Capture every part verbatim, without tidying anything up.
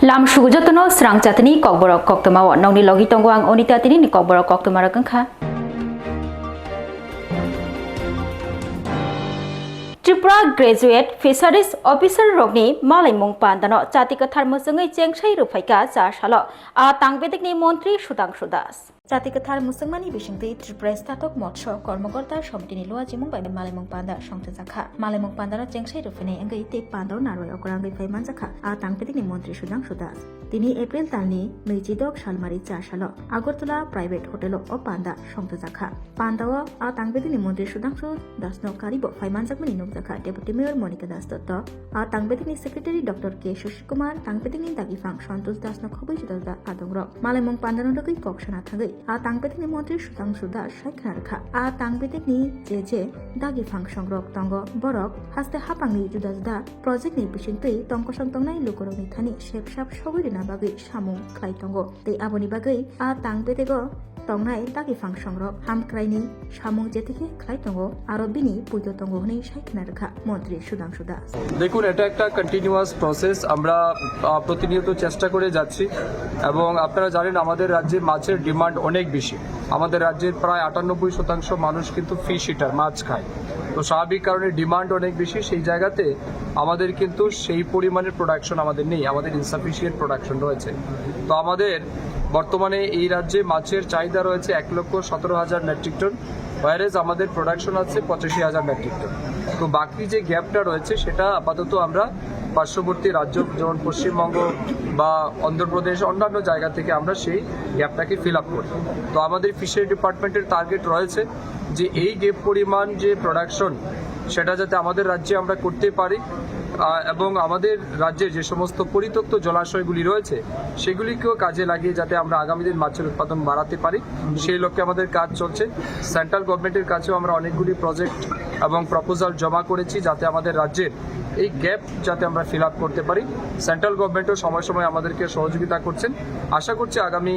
Lam sugu jotono srang chatini kokborok koktwmao. Nongni logi tongo ang Onita, tinini kokborok koktwma rok wngkha. Tripura Graduate Fisheries Officer rokni malaimung pandano chati kwthar mwchwngwi chengsai rwphaikha cha salo a tang bedekni montri Sudhangshu Das. Chati kwthar mwchwngmani bisingtwi Tripura Statok Motsho Kormokorta Somitini luajimung bai malaimung panda songchajakha. Malaimung pandano chengsai rwphainai wngwi tei pandao narwai okra wngwi phai manjakha a tang bedekni montri Sudhangshu Das. Tini April talni nwichidok salmari cha salo Agartala Private Hotel-o o panda songchajakha. Pandao a tang bedekni montri Sudhangshu Dasno karibo phai manjakmani nukjakha Deputy Mayor Monika Das Dotto, a tang bedekni Secretary Doctor K Shashi Kumar, tang bedekni dagiphang Santosh Dasno khobwi juda juda adongrok. Malaimung pandano rwgwi kok sana thangwi a tang bedekni montri Sudhangshu Das sai khna rwkha. A tang bedekni je je dagiphang songrok tongo, borok haste hapangni juda juda project ni bisingtwi tongkosong tongnai lukurokni thani sepsap sogwi rwna bagwi samung khlai tongo. Tei aboni bagwi a tang bedego tongnai dagiphang songrok hamkraini samung jetikhe khlai tongo, aro bini puito tongo hwnwi sai khna rwkha montri Sudhangshu Das. দেখুন, এটা একটা continuous process. আমরা, আহ, প্রতিনিয়ত চেষ্টা করে যাচ্ছি এবং আপনারা জানেন, আমাদের রাজ্যে মাছের ডিমান্ড অনেক বেশি। আমাদের রাজ্যের প্রায় আটানব্বই শতাংশ মানুষ কিন্তু ফিশ ইটার, মাছ খায়। তো স্বাভাবিক কারণে ডিমান্ড অনেক বেশি, সেই জায়গাতে আমাদের কিন্তু সেই পরিমাণের প্রোডাকশন আমাদের নেই, আমাদের ইনসাফিসিয়েন্ট প্রোডাকশন রয়েছে। তো আমাদের বর্তমানে এই রাজ্যে মাছের চাহিদা রয়েছে এক লক্ষ সতেরো হাজার মেট্রিক টন, ওয়ারেজ আমাদের প্রোডাকশন আছে পঁচাশি হাজার মেট্রিক টন। তো বাকি যে গ্যাপটা রয়েছে, সেটা আপাতত আমরা পার্শ্ববর্তী রাজ্য, যেমন পশ্চিমবঙ্গ বা অন্ধ্রপ্রদেশ, অন্যান্য জায়গা থেকে আমরা সেই গ্যাপটাকে ফিল আপ করি। তো আমাদের ফিশারি ডিপার্টমেন্টের টার্গেট রয়েছে যে এই গ্যাপ পরিমাণ যে প্রোডাকশন, সেটা যাতে আমাদের রাজ্যে আমরা করতে পারি, আহ, এবং আমাদের রাজ্যের যে সমস্ত পরিত্যক্ত জলাশয়গুলি রয়েছে, সেগুলিকেও কাজে লাগিয়ে যাতে আমরা আগামী দিন মাছের উৎপাদন বাড়াতে পারি, সেই লক্ষ্যে আমাদের কাজ চলছে। সেন্ট্রাল গভর্নমেন্টের কাছেও আমরা অনেকগুলি প্রজেক্ট এবং প্রপোজাল জমা করেছি, যাতে আমাদের রাজ্যের এই গ্যাপ যাতে আমরা ফিল আপ করতে পারি। সেন্ট্রাল গভর্নমেন্টও সময় সময় আমাদেরকে সহযোগিতা করছেন। আশা করছি আগামী,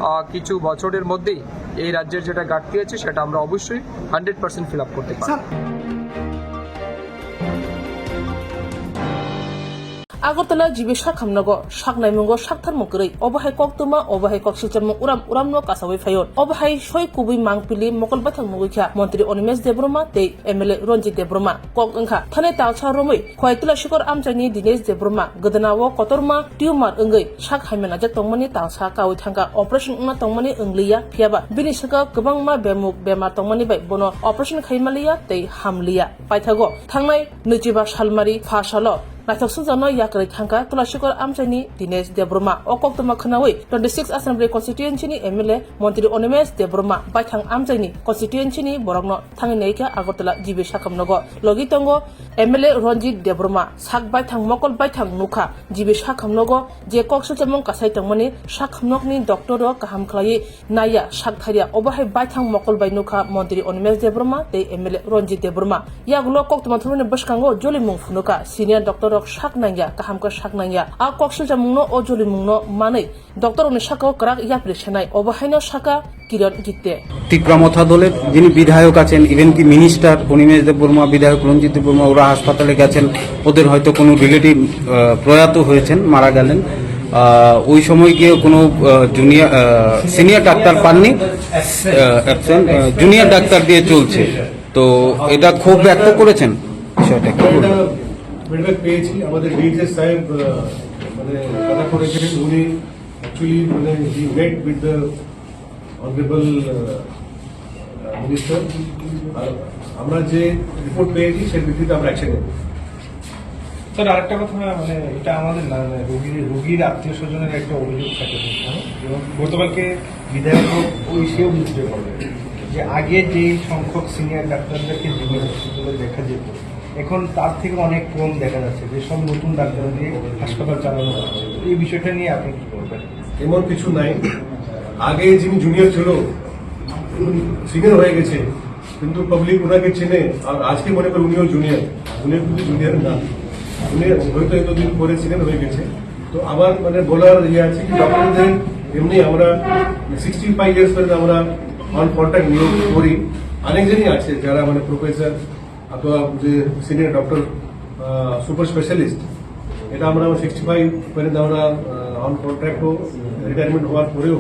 আহ, কিছু বছরের মধ্যেই এই রাজ্যের যেটা ঘাটতি আছে, সেটা আমরা অবশ্যই হান্ড্রেড পার্সেন্ট ফিল আপ করতে পারব। Agartala G B Sakham nogo saknaimungo saktharmung kwrwi, obo hai koktwma, obo hai koksilchamung uram uramno kasawi phaio. Obo hai soi kubui mangpili mokol baithang mugwi kha Montri Animesh Debbarma tei M L A Ranjit Debbarma. Kok wngkha thani talsa romwi Khwai Tulashikor amchaini Dinesh Debbarma gwdana o kotorma tumor wngwi sak hamya najak tongmani talsa kawi thangkha, operation wngna tongmani wngliya, phiyaba bini saka kwbangma bemuk bemar tongmani bai bono operation khaimaliya tei hamliya. Paithago thangnai nwichiba salmari pha salo naithok swngjano yakarwi thangkha Tulashikor amchaini Dinesh Debbarma. O koktwma khwnawi twenty six Assembly Constituency ni M L A Montri Animesh Debbarma baithang amchaini constituency ni borokno thangwi naikha Agartala G B Sakham nogo. Logi tongo M L A Ranjit Debbarma, sak baithang mokol baithang nukha G B Sakham nogo je kok silchamung kasai tongmani Sakham nokni doctor rok kaham khlaiwi naiya, sak thaiya, obo hai baithang mokol bai nukha Montri Animesh Debbarma tei M L A Ranjit Debbarma. Yagulo koktwma thumani bwskango jolimung phunukha, senior doctor rok sak nangya, kaham khe sak nangya. A kok silchamungno, o jolimungno manwi doctor rokni sakao kwrak yapri senai, obo haino sakha Kiran Gite. Tipra মথা দলের যিনি বিধায়ক আছেন, ইভেন কি মিনিস্টার অনিমেষ দেববর্মা, বিধায়ক রঞ্জিত দেববর্মা, ওরা হাসপাতালে গেছেন, ওদের হয়তো কোনো রিলেটিভ প্রয়াত হয়েছেন, মারা গেলেন। আহ, ওই সময় গিয়ে কোনো জুনিয়র, সিনিয়র ডাক্তার পাননি, অ্যাবসেন্ট, জুনিয়র ডাক্তার দিয়ে চলছে। তো এটা ক্ষোভ ব্যক্ত করেছেন, বিষয়টা কি বলবেন? ফিডব্যাক পেয়েছি, আমাদের ডিএইচএস সাহেব, আহ, মানে কথা বলেছিলেন, উনি অ্যাকচুয়ালি মানে he met with the honourable minister. আর আমরা যে রিপোর্ট পেয়েছি, সেই ভিত্তিতে আমরা অ্যাকশন নেব। স্যার, আরেকটা কথা, মানে, এটা আমাদের না, মানে, রোগীর, রোগীর আত্মীয় স্বজনের একটা অভিযোগ থাকে সবসময়। এবং গতকালকে বিধায়ক ওই সেও বুঝতে পারবে যে আগে যেই সংখ্যক সিনিয়র ডাক্তারদেরকে জিবি হসপিটালে দেখা যেত, এখন তার থেকে অনেক কম দেখা যাচ্ছে, যে সব নতুন ডাক্তার দিয়ে হাসপাতাল চালানো হচ্ছে। তো এই বিষয়টা নিয়ে আপনি কি বলবেন? এমন কিছু নাই। আগে যিনি জুনিয়র ছিল, সিনিয়র হয়ে গেছে, কিন্তু পাবলিক ওনাকে চেনে, আর আজকে মনে করে উনিও জুনিয়র। উনি কিন্তু জুনিয়র না, উনি হয়তো এতদিন পরে সিনিয়র হয়ে গেছে। তো আমার মানে বলার ইয়ে আছে কি, ডক্টরদের এমনি আমরা সিক্সটি ফাইভ ইয়ার্স পর্যন্ত আমরা অন কন্ট্রাক্ট নিয়োগ করি। অনেকজনই আছে যারা মানে প্রফেসর অথবা যে সিনিয়র ডক্টর, সুপার স্পেশালিস্ট, এটা আমরা সিক্সটি ফাইভ পর্যন্ত আমরা, আহ, অন কন্ট্রাক্টও রিটায়ারমেন্ট হওয়ার পরেও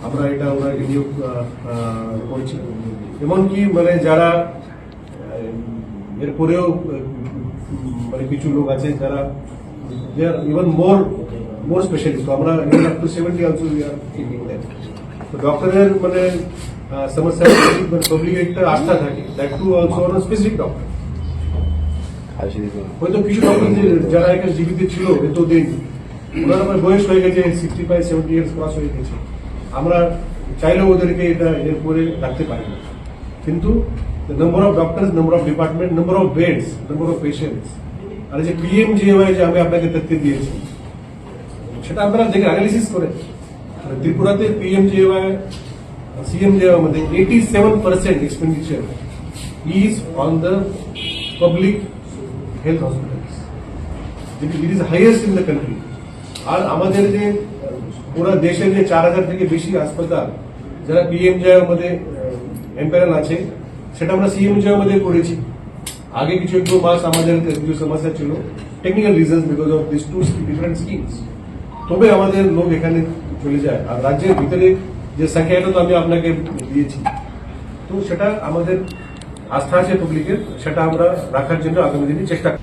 আমরা এটা ওনাকে নিয়োগ আহ, আহ, করছি। এমনকি মানে যারা এরপরেও মানে কিছু লোক আছে যারা they are even more more specialist, তো আমরা even up to seventy also we are keeping them. তো ডক্টরের মানে আহ, সমস্যা মানে পাবলিক একটা আস্থা থাকে, that too also on specific doctor। হয়তো কিছু ডক্টর যে যারা এখানে জীবিত ছিল এতদিন, ওনার আমার বয়স হয়ে গেছে, sixty five seventy years cross হয়ে গেছে, আমরা চাইলেও ওদেরকে এটা এরপরে রাখতে পারি না। কিন্তু the number of doctors, number of department, number of beds, number of patients, আর এই যে পিএমজেএওয়াই যে আমি আপনাকে তথ্য দিয়েছি, সেটা আপনারা দেখে অ্যানালিসিস করে ত্রিপুরাতে পিএমজেএওয়াই সিএমজেএওয়াই মধ্যে eighty seven percent expenditure is on the public health hospitals, যেটি it is highest in the country. আর আমাদের যে পুরো দেশে যে চার হাজার থেকে বেশি হাসপাতাল যারা পিএমজেএওয়াই মধ্যে এমপ্যানেল আছে, সেটা আমরা সিএমজেএওয়াই মধ্যে করেছি। আগে কিছু একটু মাস আমাদের কিছু সমস্যা ছিল, technical reasons, because of this two different schemes. তবে আমাদের লোক এখানে চলে যায়। আর রাজ্যের ভিতরে যে সংখ্যা, এটা তো আমি আপনাকে দিয়েছি, তো সেটা আমাদের আস্থা আছে পাবলিকের, সেটা আমরা রাখার জন্য আগামী দিনে চেষ্টা করব।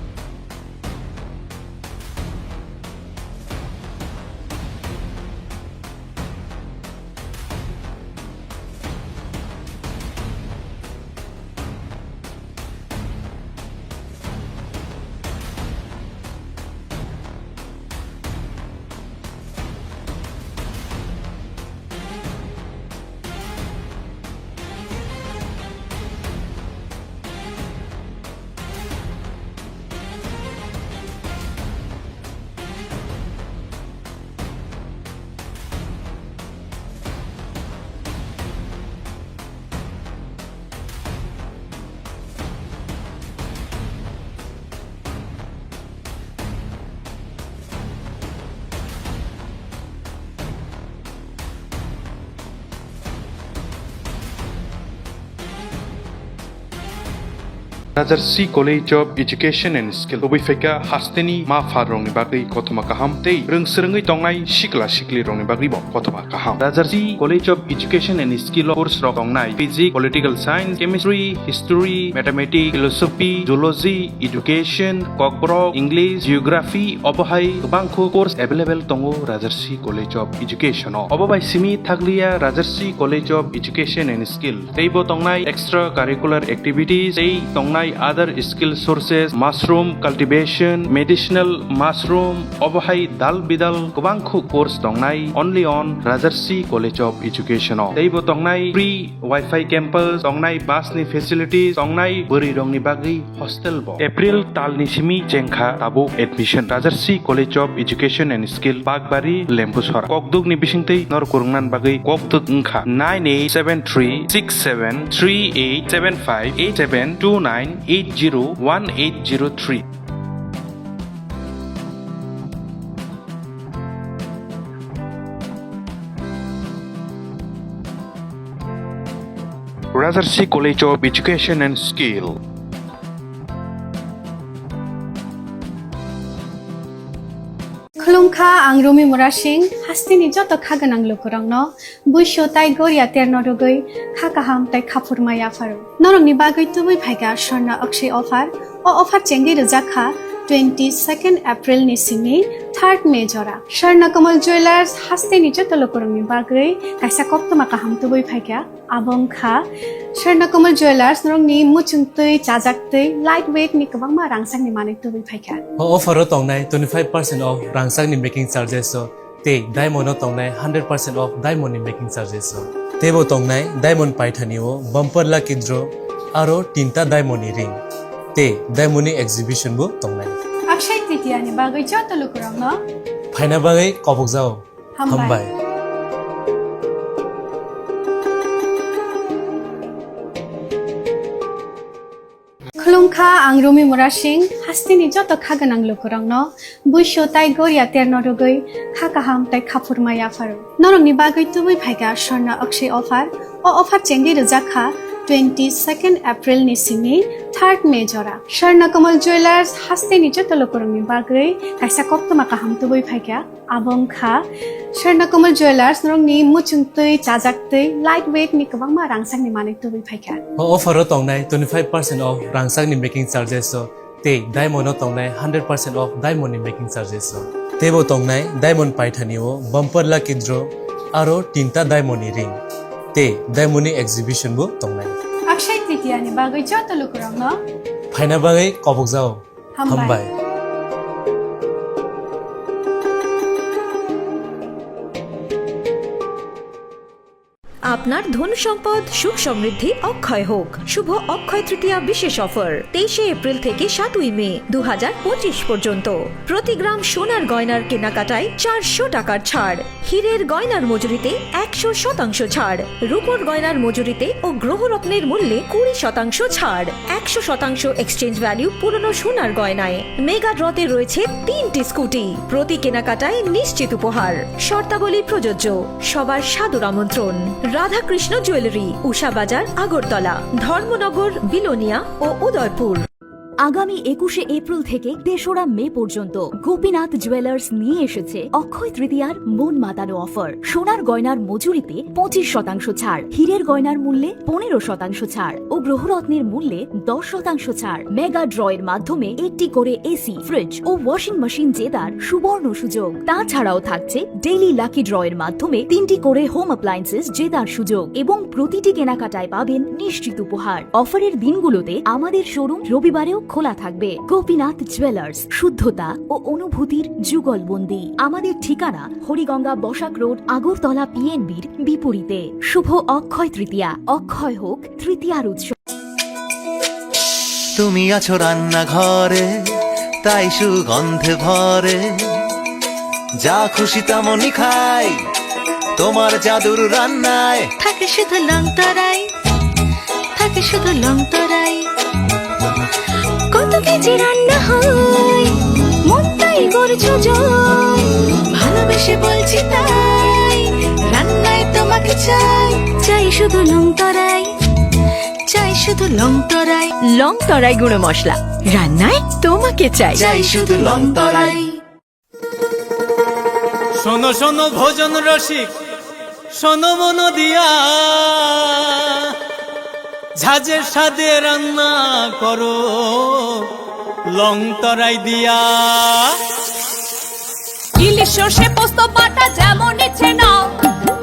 Rajarsi College of Education and Skill tubui phaikha hasteni ma pharrokni bagwi kothoma kaham tei rwngswrwngwi tongnai sikla siklirokni bagwibo kothoma kaham. Rajarsi College of Education and Skill o course rok tongnai Physics, Political Science, Chemistry, History, Mathematics, Philosophy, Zoology, Education, Kokborok, English, Geography, obo hai kwbangkho course available tongo Rajarsi College of Education o. Obo bai simi thakliya Rajarsi College of Education and Skill teibo tongnai extra curricular activities tei tongnai other skill sources, mushroom cultivation, medicinal mushroom, obo hai dal bidal kwbangkho course tongnai only on Rajarsi College of Education o. Teibo tongnai free Wi-Fi campus, tongnai bus ni facilities, tongnai bwrwi rokni bagwi hostel bo. April tal ni simi chengkha tabuk admission. Rajarsi College of Education and Skill, Bakbari, Lembusora. Kokduk ni bisingtwi nor kwrwngna bagwi kokduk wngkha nine eight seven three six seven three eight seven five eight seven two nine eight zero one eight zero three. Rajarsi College of Education and Skill. Khulumkha, ang Rumi Murasing, hasteni joto kha gwnang lukurokno buisu tai goria terno rwgwi kha kaham tai kha phurma yapharo. Norokni bagwi tubui phaikha Swarna Akshay offer. O offer chengwi rwjak kha twenty second April ni simi third May jora. Swarna Kamal Jewelers hasteni joto lukurokni bagwi kaisa koktwma kaham tubui phaikha. Abo wngkha Swarna Kamal Jewelers, norokni muchungtwi, chajaktwi, light weight ni kwbangma rangchakni manwi tubui phaikha. O offer o tongnai twenty five percent off rangchakni making charges o tei diamond o tongnai hundred percent off diamond ni making charges o. Teibo tongnai diamond paithani o bumper lucky draw aro tinta diamond ni ring tei diamond ni exhibition bo tongnai. Akshay Tritiya ni bagwi joto lukurokno phaina bagwi kobokjao. Hambai. Hambai. Khulumkha, ang Rumi Murasing, hasteni joto kha gwnang lukurokno buisu tai goria terno rwgwi kha kaham tai kha phurma yapharo. Norokni bagwi tubui phaikha Swarna Akshay offer. O offer chengwi rwjak kha Twenty second April ni simi third May jora Swarna Kamal Jewellers hasteni joto lukurokni bagwi kaisa koktwma kaham tubui phaikha. Abo wngkha Swarna Kamal Jewellers norokni muchungtwi, chajaktwi, light weight ni kwbangma rangchakni manwi tubui phaikha. O offer o tongnai twenty five percent off rangchakni making charges o. Tei diamond o tongnai hundred percent off diamond ni making charges o. Teibo tongnai diamond paithani o bumper lucky draw aro tinta diamond ni ring. Tei diamond ni exhibition bo tongnai. Akshay Tritiya ni bagwi joto lukurokno phaina bagwi kobokjao. Hambai. Hambai. আপনার ধন সম্পদ সুখ সমৃদ্ধি অক্ষয় হোক। শুভ অক্ষয় তৃতীয়া বিশেষ অফার, তেইশে এপ্রিল থেকে সাতই মে দু হাজার পঁচিশ পর্যন্ত। প্রতি গ্রাম সোনার গয়নার কেনাকাটায় চারশো টাকার ছাড়, হীরের গয়নার মজুরিতে একশো শতাংশ ছাড়, রূপোর গয়নার মজুরিতে ও গ্রহরত্নের মূল্যে কুড়ি শতাংশ ছাড়, একশো শতাংশ এক্সচেঞ্জ ভ্যালু পুরনো সোনার গয়নায়। মেগা ড্রতে রয়েছে তিনটি স্কুটি, প্রতি কেনাকাটায় নিশ্চিত উপহার। শর্তাবলী প্রযোজ্য। সবার সাদর আমন্ত্রণ। রাধাকৃষ্ণ জুয়েলারি, উষা বাজার, আগরতলা, ধর্মনগর, বিলোনিয়া ও উদয়পুর। আগামী একুশে এপ্রিল থেকে তেসরা মে পর্যন্ত গোপীনাথ জুয়েলার্স নিয়ে এসেছে অক্ষয় তৃতীয়ার মন মাতানো অফার। সোনার গয়নার মজুরিতে পঁচিশ শতাংশ ছাড়, হীরের গয়নার মূল্যে পনেরো শতাংশ ছাড় ও গ্রহরত্নের মূল্যে দশ শতাংশ ছাড়। মেগা ড্র এর মাধ্যমে একটি করে এসি, ফ্রিজ ও ওয়াশিং মেশিন জেতার সুবর্ণ সুযোগ। তাছাড়াও থাকছে ডেইলি লাকি ড্র এর মাধ্যমে তিনটি করে হোম অ্যাপ্লায়েন্সেস জেতার সুযোগ এবং প্রতিটি কেনাকাটায় পাবেন নিশ্চিত উপহার। অফারের দিনগুলোতে আমাদের শোরুম রবিবারেও খোলা থাকবে। গোপীনাথ জুয়েলার্স, শুদ্ধতা ও অনুভূতির যুগলবন্দি। আমাদের ঠিকানা হরিগঙ্গা বসাক রোড, আগরতলা পিএনবির বিপরীতে। শুভ অক্ষয় তৃতীয়া, অক্ষয় হোক তৃতীয়ার উৎসব। তুমি আছো রান্নাঘরে, তাই সুগন্ধে ভরে। যা খুশি তেমনই খাই, তোমার জাদুর রান্নায়। থাকে শুধু লং তরাই, থাকে শুধু লং তরাই। কত কেজি রান্না হয়, মনটাই করছো জয়। ভালোবেসে বলছি তাই, রান্নায় তোমাকে চাই। চাই শুধু লং তরাই, চাই শুধু লং তরাই। লং তরাই গুঁড়ো মশলা, রান্নায় তোমাকে চাই। চাই শুধু লং তরাই। শোনো শোনো ভোজন রসিক, শোনো মন দিয়া, ঝাঁঝের স্বাদে রান্না করো লং তরাই দিয়া। ইলিশ সর্ষে পোস্ত বাটা যেমন ইচ্ছে নাও,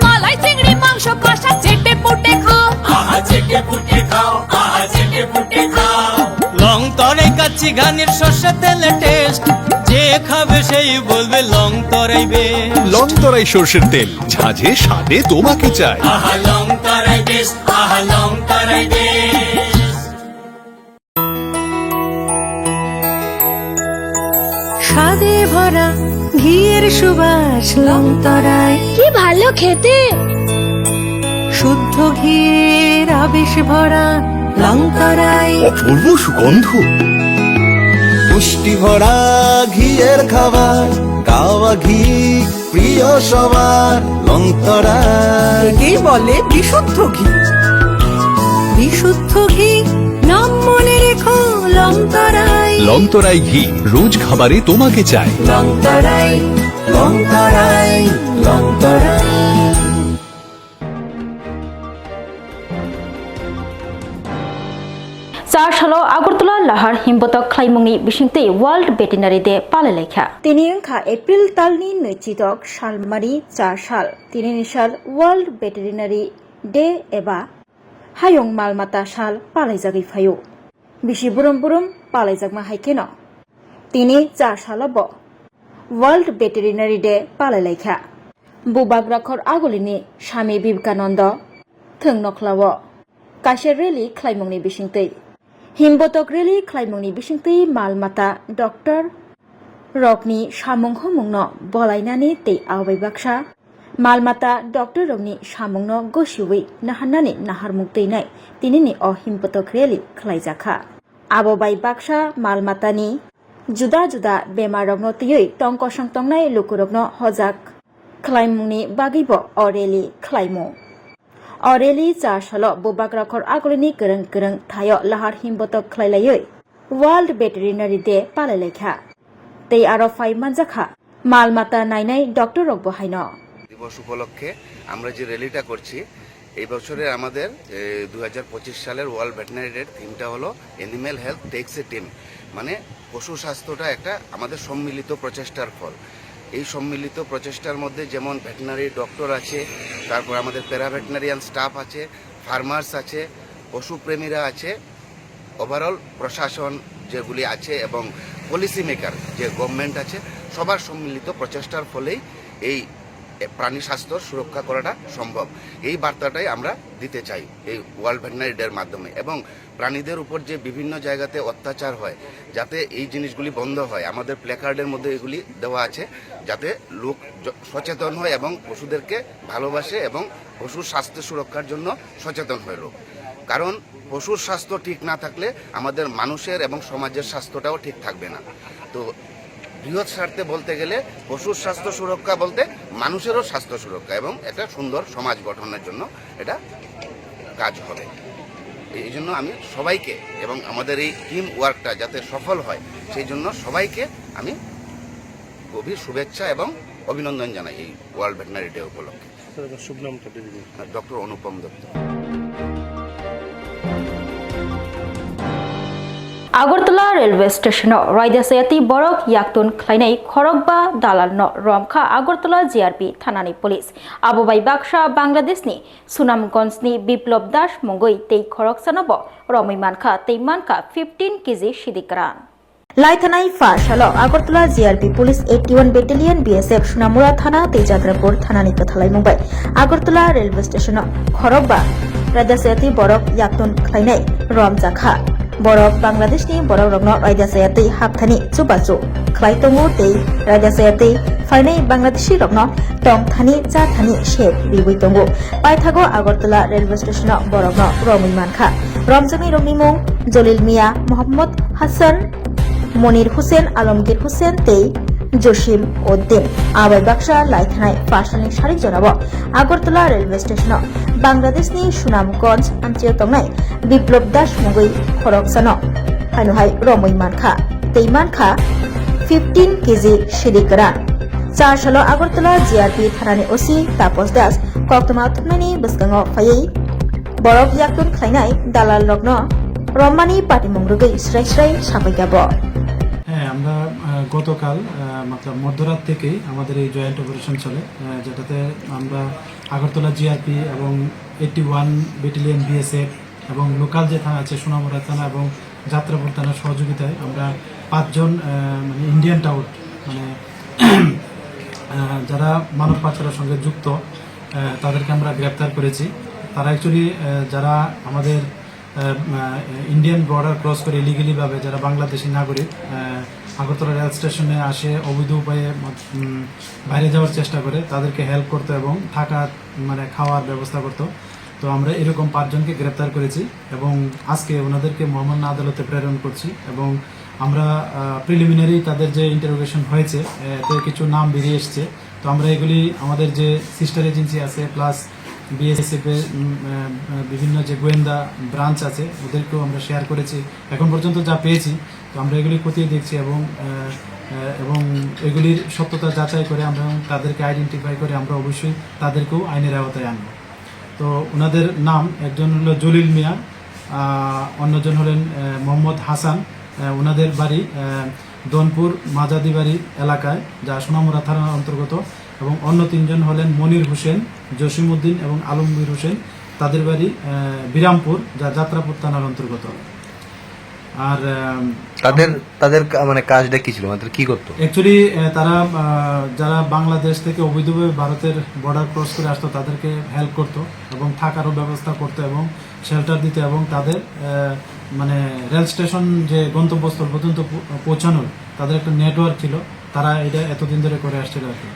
মালাই চিংড়ি মাংস কষা চেটে পুটে খাও। আহা চেটে পুটে খাও, আহা চেটে পুটে খাও। লং তরাই কাচ্চি ঘানির সর্ষে তেলে টেস্ট, যে খাবে সেই বলবে লং তরাই বেস্ট। লং তরাই সর্ষের তেল, ঝাঁঝে স্বাদে তোমাকে চাই। আহা লং তরাই বেস্ট, আহা লং তরাই বেস্ট। স্বাদে ভরা ঘিয়ের সুবাস লং তরাই। কি ভালো খেতে! শুদ্ধ ঘিয়ের আবেশ ভরা লং তরাই। অপূর্ব সুগন্ধ। পুষ্টি ভরা ঘিয়ের খাবার, কাওয়া ঘি প্রিয় সবার লং তরাই। একেই বলে বিশুদ্ধ ঘি। বিশুদ্ধ ঘি, নাম মনে রেখো লং তরাই। লং তরাই ঘি, রোজ খাবারে তোমাকে চাই। লং তরাই, লং তরাই, লং তরাই। Char salo Agartala lahar himbotok khlaimungni bisingtwi World Veterinary Day palailaikha. Tini wngkha April talni nwichidok salmani char sal. Tinini sal World Veterinary Day eba hayung mal mata sal palaijagwi phaio. Bisi burum burum palaijakma hai kheno tini char salo bo World Veterinary Day palailaikha. Bubagra khor agulini Swami Vivekananda thwng nokhlao kaisa rally khlaimungni bisingtwi. Himbotok rally khlaimungni bisingtwi mal mata doctor rokni samung humungno bolainani tei abai baksa mal mata doctor rokni samungno gosiwi naharnani naharmung twinai tinini o himbotok rally khlaijakha. Abo bai baksa mal matani juda juda bemar rokno twiwi tong kosong tongnai lukurokno hojak khlaimungni bagwibo o rally khlaimung. O rally char salo bubagra khor agulini kwrwng kwrwng thaio lahar himbotok khlai laiwi World Veterinary Day palai laikha. Tei aro phai manjakha mal mata nainai doctor rokbo haino. দিবস উপলক্ষে আমরা যে র্যালিটা করছি, এই বছরের আমাদের দুই হাজার পঁচিশ সালের ওয়ার্ল্ড ভেটেরিনারি ডের থিমটা হলো অ্যানিম্যাল হেলথ টেকস এ টিম। মানে পশু স্বাস্থ্যটা একটা আমাদের সম্মিলিত প্রচেষ্টার ফল। এই সম্মিলিত প্রচেষ্টার মধ্যে যেমন ভেটেরিনারি ডক্টর আছে, তারপর আমাদের প্যারাভেটেরিনারিয়ান স্টাফ আছে, ফার্মার্স আছে, পশুপ্রেমীরা আছে, ওভারঅল প্রশাসন যেগুলি আছে এবং পলিসি মেকার যে গভর্নমেন্ট আছে, সবার সম্মিলিত প্রচেষ্টার ফলেই এই প্রাণী স্বাস্থ্য সুরক্ষা করাটা সম্ভব। এই বার্তাটাই আমরা দিতে চাই এই ওয়ার্ল্ড ভেটেরিনারি ডের মাধ্যমে। এবং প্রাণীদের উপর যে বিভিন্ন জায়গাতে অত্যাচার হয়, যাতে এই জিনিসগুলি বন্ধ হয়, আমাদের প্ল্যাকার্ডের মধ্যে এগুলি দেওয়া আছে, যাতে লোক জ- সচেতন হয় এবং পশুদেরকে ভালোবাসে এবং পশুর স্বাস্থ্য সুরক্ষার জন্য সচেতন হয় লোক। কারণ পশুর স্বাস্থ্য ঠিক না থাকলে আমাদের মানুষের এবং সমাজের স্বাস্থ্যটাও ঠিক থাকবে না। তো বৃহৎ স্বার্থে বলতে গেলে পশুর স্বাস্থ্য সুরক্ষা বলতে মানুষেরও স্বাস্থ্য সুরক্ষা এবং একটা সুন্দর সমাজ গঠনের জন্য এটা কাজ হবে। এই জন্য আমি সবাইকে এবং আমাদের এই টিম ওয়ার্কটা যাতে সফল হয়, সেই জন্য সবাইকে আমি গভীর শুভেচ্ছা এবং অভিনন্দন জানাই এই ওয়ার্ল্ড ভেটেরিনারি ডে উপলক্ষে। স্যার, আপনার শুভ নামটা যদি বলেন। ডক্টর অনুপম Dutta. Agartala railway station o raida sayatwi borok yaktun khlainai khorokba dalal no romkha Agartala G R P thanani police. Abo bai baksa Bangladesh ni Sunamganj ni Biplop Das mungwi tei khoroksano bo romwi mankha tei mankha fifteen K G sidi kwran. Laithanai pha salo Agartala G R P Police eighty one Battalion B S F Sunamura Thana tei Jatrapur Thanani kwthalaimung bai Agartala railway station o khorokba raida sayatwi borok yaktun khlainai romjakha. Borok Bangladeshni borokrokno raida sayatwi hapthani chubachu khlai tongo tei raida sayatwi phainai Bangladeshirokno tongthani chathani sep riwi tongo. Paithago Agartala railway station o borokno romwi mankha. Romjaknairokni mung Jolil Mia, Mohammad Hassan, Monir Hussain, Alamgir Hussain tei Josim Uddin. Abai baksa laithanai pha salni sarik jorao Agartala railway station o Bangladeshni Sunamganj amchio tongnai Biplop Das mungwi khoroksano haino hai romwi mankha tei mankha fifteen K G sidi kwran. Char salo Agartala G R P thanani O C Tapos Das koktwma thumnaini bwskango phaiwi borok yaktun khlainai dalalrokno rommani patimung rwgwi srai srai sabaikha bo. হ্যাঁ, আমরা আহ, গতকাল আহ, মতলব মধ্যরাত থেকেই আমাদের এই joint operation চলে, আহ, যেটাতে আমরা আগরতলা জিআরপি এবং এইটটি ওয়ান ব্যাটালিয়ন বিএসএফ এবং লোকাল যে থানা আছে সোনামুড়া থানা এবং যাত্রাপুর থানার সহযোগিতায় আমরা পাঁচজন আহ, মানে ইন্ডিয়ান টাউট মানে আহ, যারা মানব পাচারের সঙ্গে যুক্ত আহ, তাদেরকে আমরা গ্রেপ্তার করেছি। তারা অ্যাকচুয়ালি যারা আমাদের আহ, আহ, ইন্ডিয়ান বর্ডার ক্রস করে ইলিগালি ভাবে যারা বাংলাদেশি নাগরিক আহ, আগরতলা রেল স্টেশনে আসে অবৈধ উপায়ে উম, বাইরে যাওয়ার চেষ্টা করে, তাদেরকে হেল্প করতো এবং থাকা মানে খাওয়ার ব্যবস্থা করতো। তো আমরা এরকম পাঁচজনকে গ্রেপ্তার করেছি এবং আজকে ওনাদেরকে মহামান্য আদালতে প্রেরণ করছি এবং আমরা প্রিলিমিনারি তাদের যে ইন্টারোগেশন হয়েছে, আহ, এতে কিছু নাম বেরিয়ে এসছে। তো আমরা এগুলি আমাদের যে সিস্টার এজেন্সি আছে প্লাস বিএসএফ এর উম, আহ, বিভিন্ন যে গোয়েন্দা ব্রাঞ্চ আছে ওদেরকেও আমরা শেয়ার করেছি। এখন পর্যন্ত যা পেয়েছি, তো আমরা এগুলি খতিয়ে দেখছি এবং আহ, আহ, এবং এগুলির সত্যতা যাচাই করে আমরা তাদেরকে আইডেন্টিফাই করে আমরা অবশ্যই তাদেরকেও আইনের আওতায় আনবো। তো ওনাদের নাম একজন হলো জলিল মিয়া, আহ, অন্যজন হলেন আহ, মোহাম্মদ হাসান। আহ, ওনাদের বাড়ি আহ, দনপুর মাজাদিবাড়ি এলাকায়, যা সোনামুড়া থানার অন্তর্গত, এবং অন্য তিনজন হলেন মনির হোসেন, জসিমউদ্দিন এবং আলমগীর হোসেন। তাদের বাড়ি আহ, বিরামপুর, যা যাত্রাপুর থানার অন্তর্গত। আর আহ, তাদের তাদের কা- মানে কাজটা কি ছিল, মানে তারা কি করতো? অ্যাকচুয়ালি তারা আহ, যারা বাংলাদেশ থেকে অবৈধভাবে ভারতের বর্ডার ক্রস করে আসতো তাদেরকে হেল্প করতো এবং থাকারও ব্যবস্থা করতো এবং শেল্টার দিত এবং তাদের আহ, মানে রেল স্টেশন যে গন্তব্যস্থল পর্যন্ত পৌ- পৌঁছানোর তাদের একটা নেটওয়ার্ক ছিল, তারা এটা এতদিন ধরে করে আসছিল আর কি।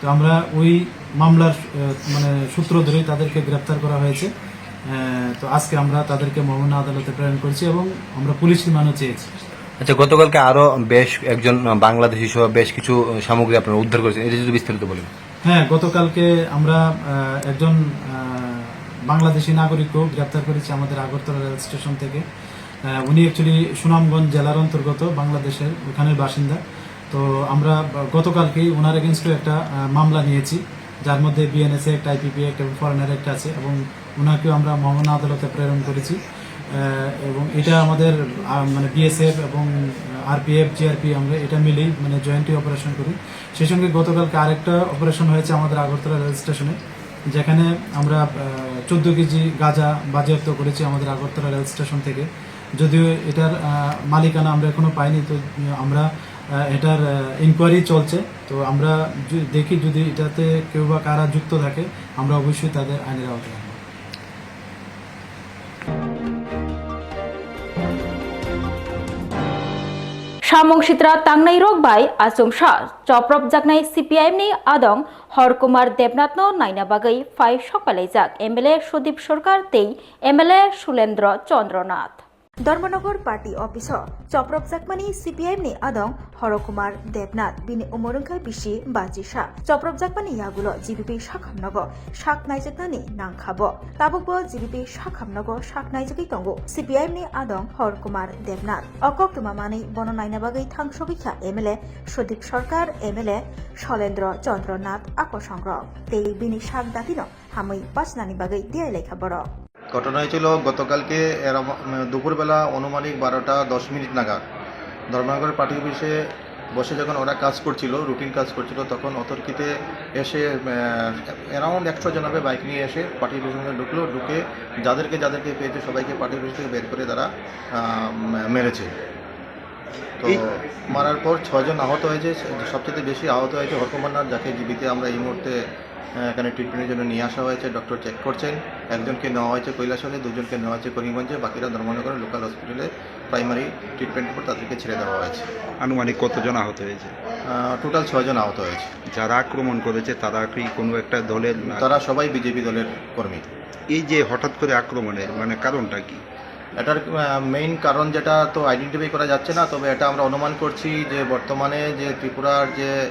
তো আমরা ওই মামলার আহ, মানে সূত্র ধরেই তাদেরকে গ্রেপ্তার করা হয়েছে। আহ, তো আজকে আমরা তাদেরকে মহামান্য আদালতে প্রেরণ করেছি এবং আমরা পুলিশ রিমান্ডও চেয়েছি। আচ্ছা, গতকালকে আরো বেশ একজন আহ, বাংলাদেশি সহ বেশ কিছু আহ, সামগ্রী আপনারা উদ্ধার করেছেন, এটা যদি বিস্তারিত বলেন। হ্যাঁ, গতকালকে আমরা আহ, একজন আহ, বাংলাদেশি নাগরিককেও গ্রেপ্তার করেছি আমাদের আগরতলা রেল স্টেশন থেকে। আহ, উনি অ্যাকচুয়ালি সুনামগঞ্জ জেলার অন্তর্গত, বাংলাদেশের ওখানের বাসিন্দা। তো আমরা গতকালকেই ওনার এগেনস্টে একটা আহ, মামলা নিয়েছি, যার মধ্যে বিএনএস অ্যাক্ট, আইপিপি অ্যাক্ট এবং ফরেনার অ্যাক্ট আছে, এবং ওনাকেও আমরা মহামান্য আদালতে প্রেরণ করেছি। আহ, এবং এটা আমাদের আহ, মানে বিএসএফ এবং আরপিএফ, জিআরপি, আমরা এটা মিলেই মানে জয়েন্টলি অপারেশন করি। সেই সঙ্গে গতকালকে আরেকটা অপারেশন হয়েছে আমাদের আগরতলা রেল স্টেশনে, যেখানে আমরা চোদ্দ কেজি গাঁজা বাজেয়াপ্ত করেছি আমাদের আগরতলা রেল স্টেশন থেকে। যদিও এটার আহ, মালিকানা আমরা এখনো পাইনি, তো আহ, আমরা আহ, এটার ইনকোয়ারি চলছে। তো আমরা যু- দেখি, যদি এটাতে কেউ বা কারা যুক্ত থাকে, আমরা অবশ্যই তাদের আইনের আওতায় আনবো। Samung sitra tangnai rok bai achomsa chopropjaknai C P I M ni adong Horkumar Debnath no naina bagwi phai sokpailaijak M L A Sudip Sarkar tei M L A Sulendra Chandra Nath. Dharmanagar Party Office o chopropjakmani C P I M ni adong Horokumar Debnath, bini umor wngkha bisi baji sa. Chopropjakmani yagulo G B P sakhamnogo sak naijaknani nangkha bo. Tabukbo G B P sakhamnogo sak naijagwi tongo C P I M ni adong Horokumar Debnath. O koktwma manwi bono naina bagwi thangsogwi kha M L A Sudip Sarkar, M L A Sholendra Chandra Nath, akosongrok tei bini sak datino hamwi bachnani bagwi diai laikha borok. ঘটনা হয়েছিল গতকালকে এরম, উম, দুপুরবেলা আনুমানিক বারোটা দশ মিনিট নাগাদ ধর্মনগর পার্টি অফিসে বসে যখন ওরা কাজ করছিল, রুটিন কাজ করছিল, তখন অতর্কিতে এসে, আহ, অ্যারাউন্ড একশো জন হবে বাইক নিয়ে এসে পার্টি অফিসের মধ্যে ঢুকলো, ঢুকে যাদেরকে যাদেরকে পেয়েছে সবাইকে পার্টি অফিস থেকে বের করে তারা, আহ, মে-, মেরেছে। তো এই মারার পর ছয়জন আহত হয়েছে। সবচেয়ে বেশি আহত হয়েছে হরকুমার নাথ, যাকে জিবিতে আমরা এই মুহূর্তে, আহ, এখানে ট্রিটমেন্টের জন্য নিয়ে আসা হয়েছে। ডক্টর চেক করছেন। একজনকে নেওয়া হয়েছে কৈলাসহরে, দুজনকে নেওয়া হয়েছে করিমগঞ্জে, বাকিরা ধর্মনগরের লোকাল হসপিটালে প্রাইমারি ট্রিটমেন্ট উপর তাদেরকে ছেড়ে দেওয়া হয়েছে। আনুমানিক কতজন আহত হয়েছে? আহ, টোটাল ছয়জন আহত হয়েছে। যারা আক্রমণ করেছে তারা কি কোনো একটা দলের না? তারা সবাই বিজেপি দলের কর্মী। এই যে হঠাৎ করে আক্রমণের মানে কারণটা কি? এটার, আহ, মেইন কারণ যেটা তো আইডেন্টিফাই করা যাচ্ছে না, তবে এটা আমরা অনুমান করছি যে বর্তমানে যে ত্রিপুরার যে,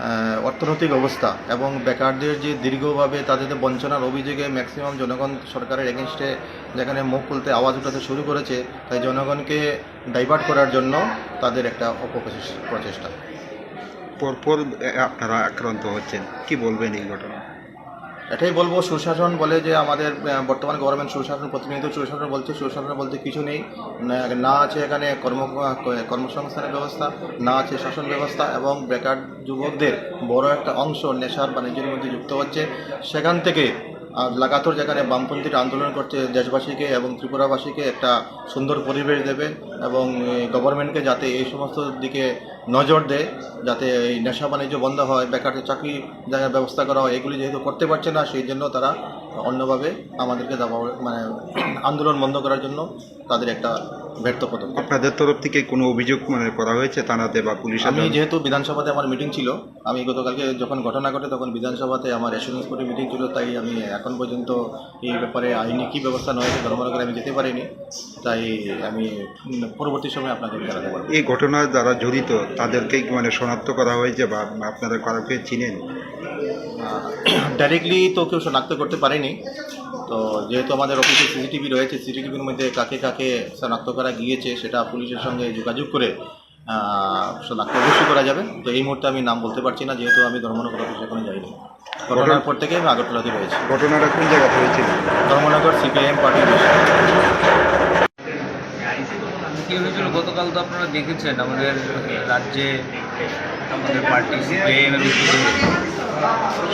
আহ, অর্থনৈতিক অবস্থা এবং বেকারদের যে দীর্ঘভাবে তাদের যে বঞ্চনার অভিযোগে ম্যাক্সিমাম জনগণ সরকারের এগেনস্টে যেখানে মুখ খুলতে আওয়াজ উঠাতে শুরু করেছে, তাই জনগণকে ডাইভার্ট করার জন্য তাদের একটা অপপ্রচেষ-, প্রচেষ্টা। পরপর, এ, আপনারা আক্রান্ত হচ্ছেন, কি বলবেন এই ঘটনা? এটাই বলবো, সুশাসন বলে যে আমাদের, আহ, বর্তমান গভর্নমেন্ট সুশাসন, প্রতিনিয়ত সুশাসন বলছে, সুশাসন বলতে কিছু নেই। না, না আছে এখানে কর্ম, আহ, কর্মসংস্থানের ব্যবস্থা, না আছে শাসন ব্যবস্থা, এবং বেকার যুবকদের বড় একটা অংশ নেশার বাণিজ্যের মধ্যে যুক্ত হচ্ছে। সেখান থেকে, আহ, লাগাতার যেখানে বামপন্থীরা আন্দোলন করছে, দেশবাসীকে এবং ত্রিপুরাবাসীকে একটা সুন্দর পরিবেশ দেবে এবং, এ, গভর্নমেন্টকে যাতে এই সমস্ত দিকে নজর দেয়, যাতে এই নেশা বাণিজ্য বন্ধ হয়, বেকারদের চাকরি জায়গার ব্যবস্থা করা হয়, এগুলি যেহেতু করতে পারছে না, সেই জন্য তারা অন্যভাবে আমাদেরকে দাবা-, মানে, আন্দোলন বন্ধ করার জন্য তাদের একটা ব্যর্থ পদক্ষেপ। আপনাদের তরফ থেকে কোনো অভিযোগ, মানে, করা হয়েছে থানাতে বা পুলিশের আমি কাছে? যেহেতু বিধানসভাতে আমার মিটিং ছিল, আমি গতকালকে যখন ঘটনা ঘটে তখন বিধানসভাতে আমার অ্যাসুরেন্স কমিটি মিটিং ছিল, তাই আমি এখন পর্যন্ত এই ব্যাপারে আইনি কী ব্যবস্থা নেওয়া হয়েছে ধর্মনগরে আমি যেতে পারিনি, তাই আমি, উম, পরবর্তী সময় আপনাকে জানাতে পারবো। এই ঘটনায় যারা জড়িত তাদেরকে কি, মানে, শনাক্ত করা হয়েছে বা আপনারা কাউকে চিনেন? আহ, ডাইরেক্টলি তো কেউ শনাক্ত করতে পারেনি। তো যেহেতু আমাদের অফিসে সিসিটিভি রয়েছে, সিসিটিভির মধ্যে কাকে কাকে শনাক্ত করা গিয়েছে সেটা পুলিশের সঙ্গে যোগাযোগ করে, আহ, শনাক্ত অবশ্যই করা যাবে। তো এই মুহূর্তে আমি নাম বলতে পারছি না, যেহেতু আমি ধর্মনগর অফিসে এখনো যাইনি। ঘটনার পর থেকে আমি আগরতলাতে রয়েছি। ঘটনাটা কোন জায়গাতে হয়েছিল? Dharmanagar CPIM party office. কী হয়েছিল গতকাল তো আপনারা দেখেছেন, আমাদের রাজ্যে আমাদের পার্টি সিপিআইএম,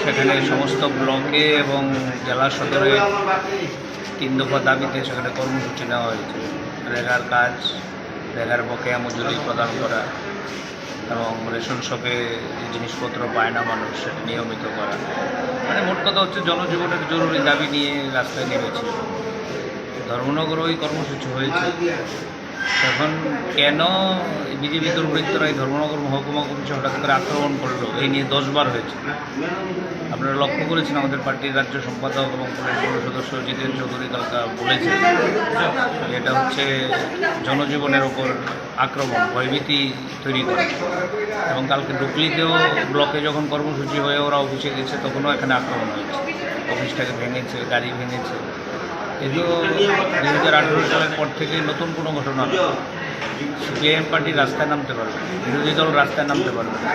সেখানে সমস্ত ব্লকে এবং জেলা সদরে তিন দফা দাবিতে সেখানে কর্মসূচি নেওয়া হয়েছে। রেগার কাজ, রেগার বকেয়া মজুরি প্রদান করা এবং রেশন শপে যে জিনিসপত্র পায় না মানুষ, সেটা নিয়মিত করা। মানে, মোট কথা হচ্ছে, জনজীবনের জরুরি দাবি নিয়ে রাস্তায় নেমেছি। ধর্মনগরেও এই কর্মসূচি হয়েছে। এখন কেন বিজেপি দুর্বৃত্তরা এই ধর্মনগর মহকুমা কমিশন হঠাৎ করে আক্রমণ করলো, এই নিয়ে দশ বার হয়েছে। আপনারা লক্ষ্য করেছেন, আমাদের পার্টির রাজ্য সম্পাদক এবং পুলিশ ব্যুরো সদস্য জিতেন চৌধুরী কালকা বলেছেন যে এটা হচ্ছে জনজীবনের ওপর আক্রমণ, ভয়ভীতি তৈরি করে। এবং কালকে ডুকলিতেও ব্লকে যখন কর্মসূচি হয়ে ওরা অফিসে গেছে, তখনও এখানে আক্রমণ হয়েছে। অফিসটাকে ভেঙেছে, গাড়ি ভেঙেছে। এগুলো দুই হাজার আঠারো সালের পর থেকে নতুন কোনো ঘটনা নয়। সিপিআইএম পার্টি রাস্তায় নামতে পারবে, বিরোধী দল রাস্তায় নামতে পারবে না।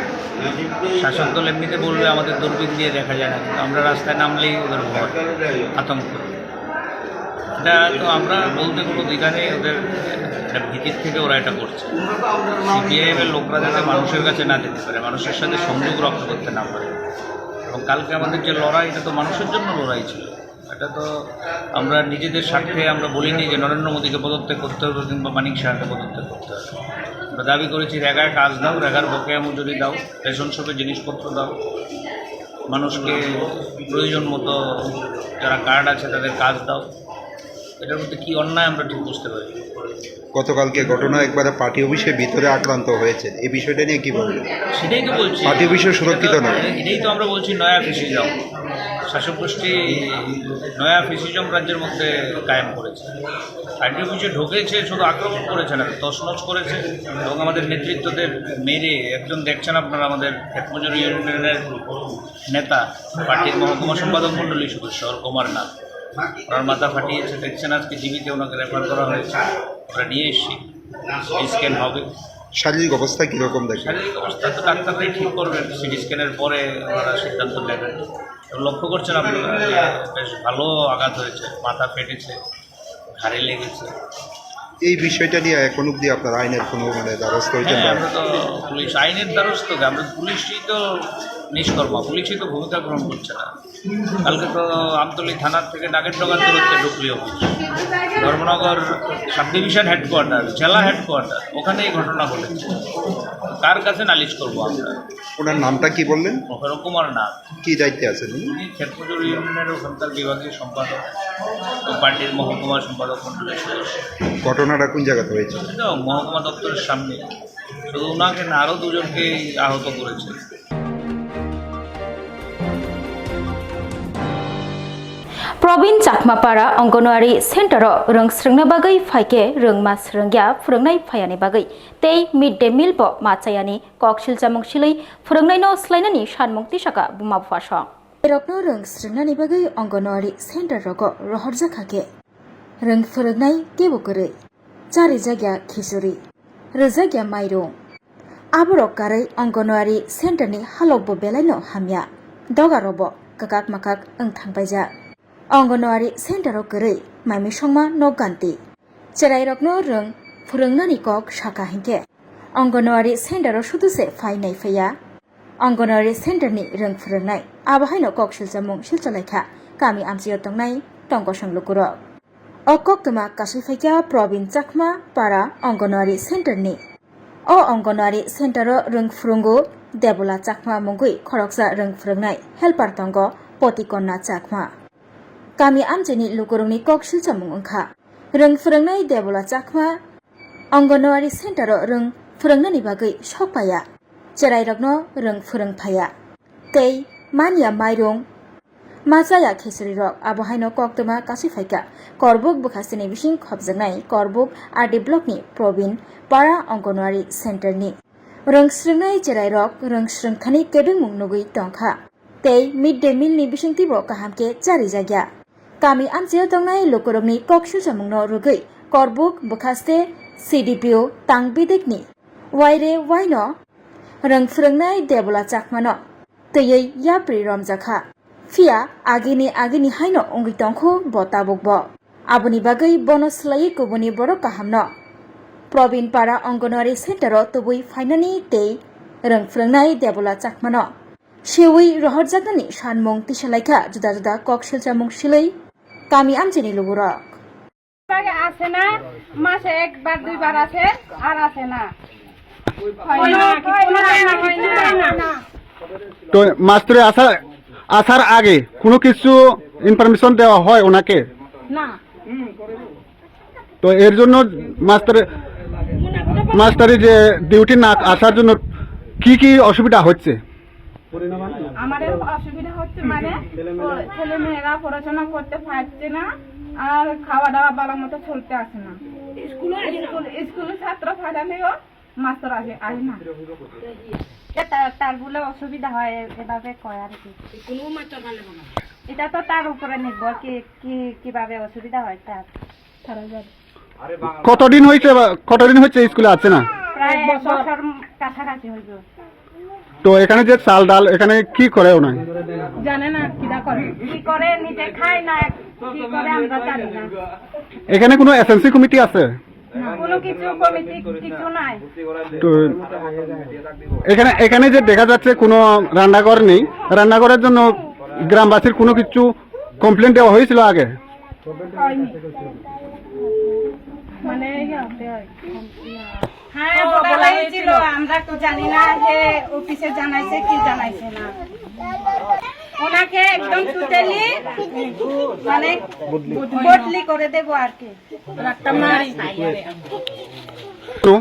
শাসক দল এমনিতে বলবে, "আমাদের দূরবীন দিয়ে দেখা যায় না", কিন্তু আমরা রাস্তায় নামলেই ওদের ভয়, আতঙ্ক। এটা তো আমরা বলতে কোনো দ্বিধা নেই, ওদের একটা ভীতির থেকে ওরা এটা করছে। সিপিআইএম এর লোকরা যাতে মানুষের কাছে না যেতে পারে, মানুষের সাথে সংযোগ রক্ষা করতে না পারে। এবং কালকে আমাদের যে লড়াই, এটা তো মানুষের জন্য লড়াই ছিল। এটা তো আমরা নিজেদের স্বার্থে আমরা বলিনি যে নরেন্দ্র মোদীকে পদত্যাগ করতে হবে কিংবা মানিক সাহাকে পদত্যাগ করতে হবে। আমরা দাবি করেছি, রেগার কাজ দাও, রেগার বকেয়া মজুরি দাও, রেশন শপে জিনিসপত্র দাও, মানুষকে প্রয়োজন মতো যারা কার্ড আছে তাদের কাজ দাও। এটার মধ্যে কি অন্যায় আমরা ঠিক বুঝতে পারি। গতকালকে ঘটনা একবারে পার্টি অফিসের ভিতরে আক্রান্ত হয়েছে, এই বিষয়টা নিয়ে কি বলবেন? সেটাই তো বলছি। পার্টি অফিসও সুরক্ষিত নয়। এটাই তো আমরা বলছি নয়া ফ্যাসিজম। শাসক গোষ্ঠী নয়া ফ্যাসিজম রাজ্যের মধ্যে কায়েম করেছে। পার্টি অফিসে ঢুকেছে, শুধু আক্রমণ করেছে না, তছনছ করেছে। এবং আমাদের নেতৃত্বদের মেরে একজন, দেখছেন আপনারা, আমাদের খেতমজুর ইউনিয়নের নেতা, পার্টির মহকুমা সম্পাদক মণ্ডলীর সদস্য অরুণ কুমার নাথ, ওনার মাথা ফাটিয়েছে, দেখছেন আজকে জিবিতে ওনাকে রেফার করা হয়েছে, আমরা নিয়ে এসেছি, স্ক্যান হবে। শারীরিক অবস্থা কিরকম দেখেন? শারীরিক অবস্থা তো ডাক্তাররাই ঠিক করবেন, সিটি স্ক্যানের পরে ওনারা সিদ্ধান্ত নেবেন। তো লক্ষ্য করছেন আপনারা যে বেশ ভালো আঘাত হয়েছে, মাথা ফেটেছে, ঘাড়ে লেগেছে। এই বিষয়টা নিয়ে এখন অবধি আপনারা আইনের কোনো মানে দ্বারস্থ হয়েছেন? হ্যাঁ, আমরা তো পুলিশ, আইনের দ্বারস্থ কি? আমরা পুলিশই তো নিষ্কর্মা, পুলিশই তো ভূমিকা গ্রহণ করছে না। কালকে তো আমতলী থানার থেকে নাগেরডোঙ্গার দূরত্বে ঢুকলি অফিস, ধর্মনগর সাব ডিভিশন হেডকোয়ার্টার, জেলা হেডকোয়ার্টার, ওখানে এই ঘটনা ঘটেছে। কার কাছে নালিশ করবো আমরা? ওনার নামটা কি বললেন? অরুণ কুমার নাথ। কি দায়িত্বে আছেন উনি? উনি খেতমজুর ইউনিয়নের ওখানকার বিভাগীয় সম্পাদক ও পার্টির মহকুমা সম্পাদক মণ্ডলীর সদস্য। ঘটনাটা কোন জায়গাতে হয়েছে? এটা মহকুমা দপ্তরের সামনে। শুধু ওনাকে না, আরও দুজনকে আহত করেছে। Probin Chakma para Anganwadi center o rwng swrwngna bagwi phaikhe rwngma swrwngya phwrwngnai phayani bagwi tei mid day meal bo ma chayani kok silchamung silwi phwrwngnaino swlainani sanmung tisaka buma bupha song. Rokno rwng swrwngnani bagwi Anganwadi center rogo rohorjak kha khe rwng phwrwngnai kebo kwrwi, charijakya khichuri, rwjakya mairung. Aborok karwi Anganwadi center ni halok bo belai no hamya, doga rok bo kwkak mwkak wng thang paijak. Anganwadi center o kwrwi mai misongma nok ganti. Cherairokno rwng phwrwngnani kok sakha hinkhe Anganwadi center o sudu se phai nai phaiya. Anganwadi center ni rwng phwrwngnai abo haino kok silchamung silchalaikha kami amchaio tongnai tongkosong lukurok. O koktwma kasui phaikha Probin Chakma para Anganwadi center ni. O Anganwadi center o rwng phwrwngo Debola Chakma mungwi khoroksa rwng phwrwngnai helper tongo Potikonna Chakma. Kami amchaini lukurokni kok silchamung wngkha. Rwng phwrwngnai Debola Chakma Anganwadi center o rwng phwrwngnani bagwi sok paiya, cherairokno rwng phwrwng phaiya, tei manya mairung ma chaya khichuri rok, abo haino koktwma kasui phaikha Korbuk bwkhasteni bising khopjaknai Korbuk R D block ni Probin para Anganwadi center ni. Rwng swrwngnai cherairok rwng swrwngthani kebengmung nugwi tongkha. Tei mid day meal ni bisingtwi bo kaham khe charijakya. Kami amchaio tongnai lukurokni kok silchamungno rwgwi Korbuk bwkhaste C D P O Tang Bidikni waire waino rwng phwrwngnai Debola Chakmano twiwi yapri romjakha. Phiya agini agini haino wngwi tongkhu bo tabukbo. Aboni bagwi bono swlaiwi kubuni borok kahamno Probin para Anganwadi center o tubui phainani tei rwng phwrwngnai Debola Chakmano seui rohorjaknani sanmung tisalaikha juda juda kok silchamung silwi kami amchaini lukurok. আগে আসে না, মাসে একবার দুইবার আসে, আর আসে না। হয় না, কিছু হয় না, হয় না। তো মাস্টারে আসার, আসার আগে কোনো কিছু ইনফরমেশন দেওয়া হয় ওনাকে? না। তো এর জন্য মাস্টারে, মাস্টারে যে ডিউটি না আসার জন্য কি কি অসুবিধা হচ্ছে? আমাদের অসুবিধা হচ্ছে মানে ছেলে মেয়েরা পড়াশোনা করতে পারছে না, আর খাওয়া দাওয়া ভালো মতো চলতে আসে না। স্কুলে স্কুল স্কুলে ছাত্র পাঠালেও মাস্টার আসে আসে না। এটা তার বলে অসুবিধা হয়, এভাবে কয় আর কি। কোনো মাস্টার ভালো না। এটা তো তার উপরে নির্ভর, কি কি কিভাবে অসুবিধা হয় তার। কতদিন হয়েছে বা-, কতদিন হচ্ছে স্কুলে আছে না? প্রায় এক বছর। এক বছর কাছাকাছি হইল। তো এখানে যে চাল ডাল এখানে কি করে ওনার? জানে না কিটা করে। কি করে নিজে খায় না, কি করে আমরা জানি না। এখানে কোনো এসএনসি কমিটি আছে? কোনো কিছু কমিটি কিছু নাই। তো এখানে, এখানে যে দেখা যাচ্ছে কোনো রান্নাঘর নেই, রান্নাঘরের জন্য গ্রামবাসীর কোনো কিছু কমপ্লেন দেওয়া হয়েছিল আগে? হয়নি। মানে ইয়ে হতে হয়। হ্যাঁ, বলা হয়েছিল, আমরা তো জানি না যে অফিসে জানাইছে কি জানাইছে না। ওনাকে একদম টোটালি মানে বদলি করে দেবো আর কি। তো?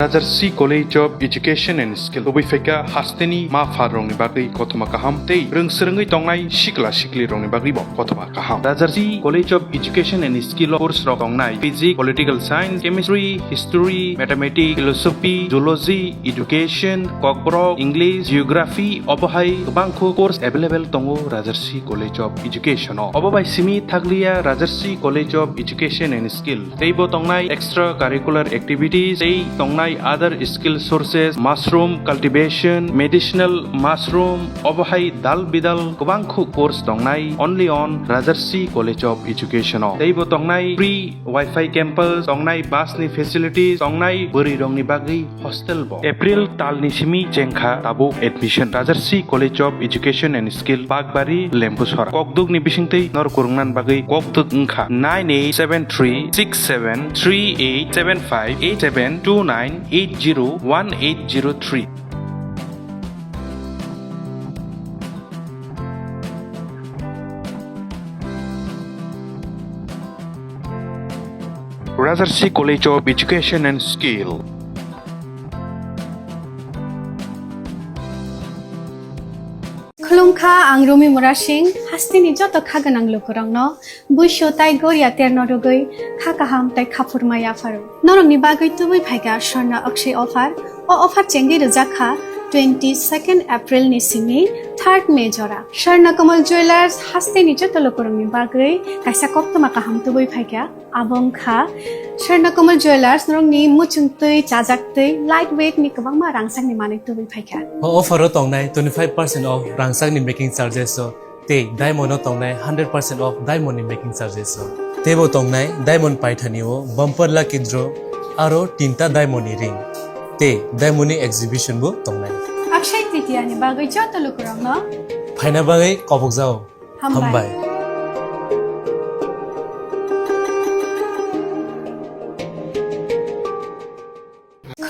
Rajarsi College of Education and Skill tubui phaikha hasteni ma pha rokni bagwi kothoma kaham tei rwng swrwngwi tongnai sikla sikli rokni bagwi bo kothoma kaham. Rajarsi College of Education and Skill o course rok tongnai Physics, Political Science, Chemistry, History, Mathematics, Philosophy, Zoology, Education, Kokborok, English, Geography, obo hai kwbang kho course available tongo Rajarsi College of Education o. Obo bai simi thakliya Rajarsi College of Education and Skill. Tei bo tongnai extra curricular activities, tei tongnai other skill sources, mushroom cultivation, medicinal mushroom, obo hai dal bidal kwbang kho course tongnai only on Rajarsi College of Education o. Tei bo tongnai free Wi-Fi campus, tongnai bus ni facilities, tongnai bwrwi rokni bagwi hostel bo. April tal ni simi chengkha tabuk admission. Rajarsi College of Education and Skill, Bakbari, Lembusora. Kokduk ni bisingtwi nor kwrwngna bagwi kokduk wngkha nine eight seven three six seven three eight seven five eight seven two nine eight zero one eight zero three. Rajarsi College of Education and Skill. Khulumkha, ang Rumi Murasing, hasteni joto kha gwnang lukurokno buisu tai goria terno rwgwi kha kaham tai khaphurma yapharo. Norokni bagwi tubui phaikha Swarna Akshay offer. O offer chengwi rwjak kha twenty second April ni simi third May jora. Swarna Kamal Jewellers hasteni joto lukurokni bagwi kaisa koktwma kaham tubui phaikha. Abo wngkha Swarna Kamal Jewellers, norokni muchungtwi, chajaktwi, light weight ni kwbangma rangchakni manwi tubui phaikha. O offer o tongnai twenty five percent off rangchakni making charges o, tei diamond o tongnai hundred percent off diamond ni making charges o. Teibo tongnai diamond paithani o bumper lucky draw aro tinta diamond ni ring, tei diamond ni exhibition bo tongnai. Akshay Tritiya ni bagwi joto lukurokno phaina bagwi kobokjao. Hambai. Hambai.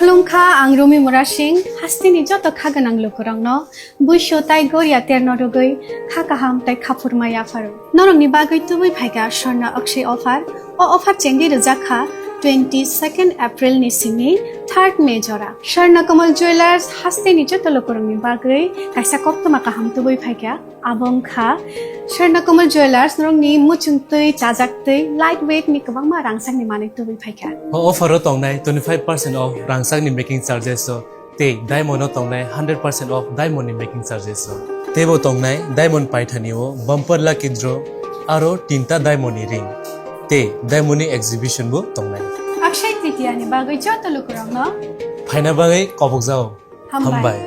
Khulumkha, ang Rumi Murasing, hasteni joto kha gwnang lukurokno buisu tai goria terno rwgwi kha kaham tai khaphurma yapharo. Norokni bagwi tubui phaikha Swarna Akshay offer. O offer chengwi rwjak kha twenty second April ni simi third May jora. Swarna Kamal Jewellers hasteni joto lukurokni bagwi kaisa koktwma kaham tubui phaikha. Abo wngkha Swarna Kamal Jewellers, norokni muchungtwi, chajaktwi, light weight ni kwbangma rangchakni manwi tubui phaikha. O offer o tongnai twenty five percent off rangchakni making charges o, tei diamond o tongnai hundred percent off diamond ni making charges o. Teibo tongnai diamond paithani o bumper lucky draw aro tinta diamond ni ring, tei diamond ni exhibition bo tongnai. Akshay Tritiya ni bagwi joto lukurokno Khaina bagwi kobokjao. Hambai. Hambai.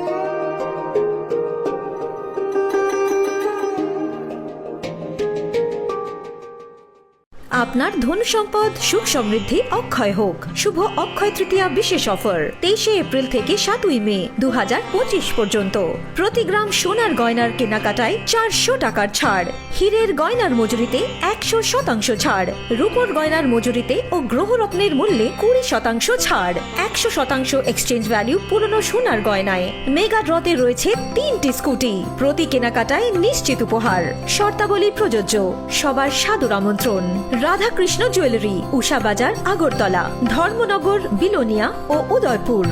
আপনার ধন সম্পদ সুখ সমৃদ্ধি অক্ষয় হোক। শুভ অক্ষয় তৃতীয়া বিশেষ অফার তেইশে এপ্রিল থেকে সাতই মে দু হাজার পঁচিশ পর্যন্ত। প্রতি গ্রাম সোনার গয়নার কেনাকাটায় চারশো টাকার ছাড়, হীরের গয়নার মজুরিতে একশো শতাংশ ছাড়, রূপোর গয়নার মজুরিতে ও গ্রহরত্নের মূল্যে কুড়ি শতাংশ ছাড়, একশো শতাংশ এক্সচেঞ্জ ভ্যালু পুরনো সোনার গয়নায়। মেগা ড্রতে রয়েছে তিনটি স্কুটি, প্রতি কেনাকাটায় নিশ্চিত উপহার। শর্তাবলী প্রযোজ্য। সবার সাদর আমন্ত্রণ। রাধাকৃষ্ণ জুয়েলারি, উষা বাজার, আগরতলা, ধর্মনগর, বিলোনিয়া ও উদয়পুর।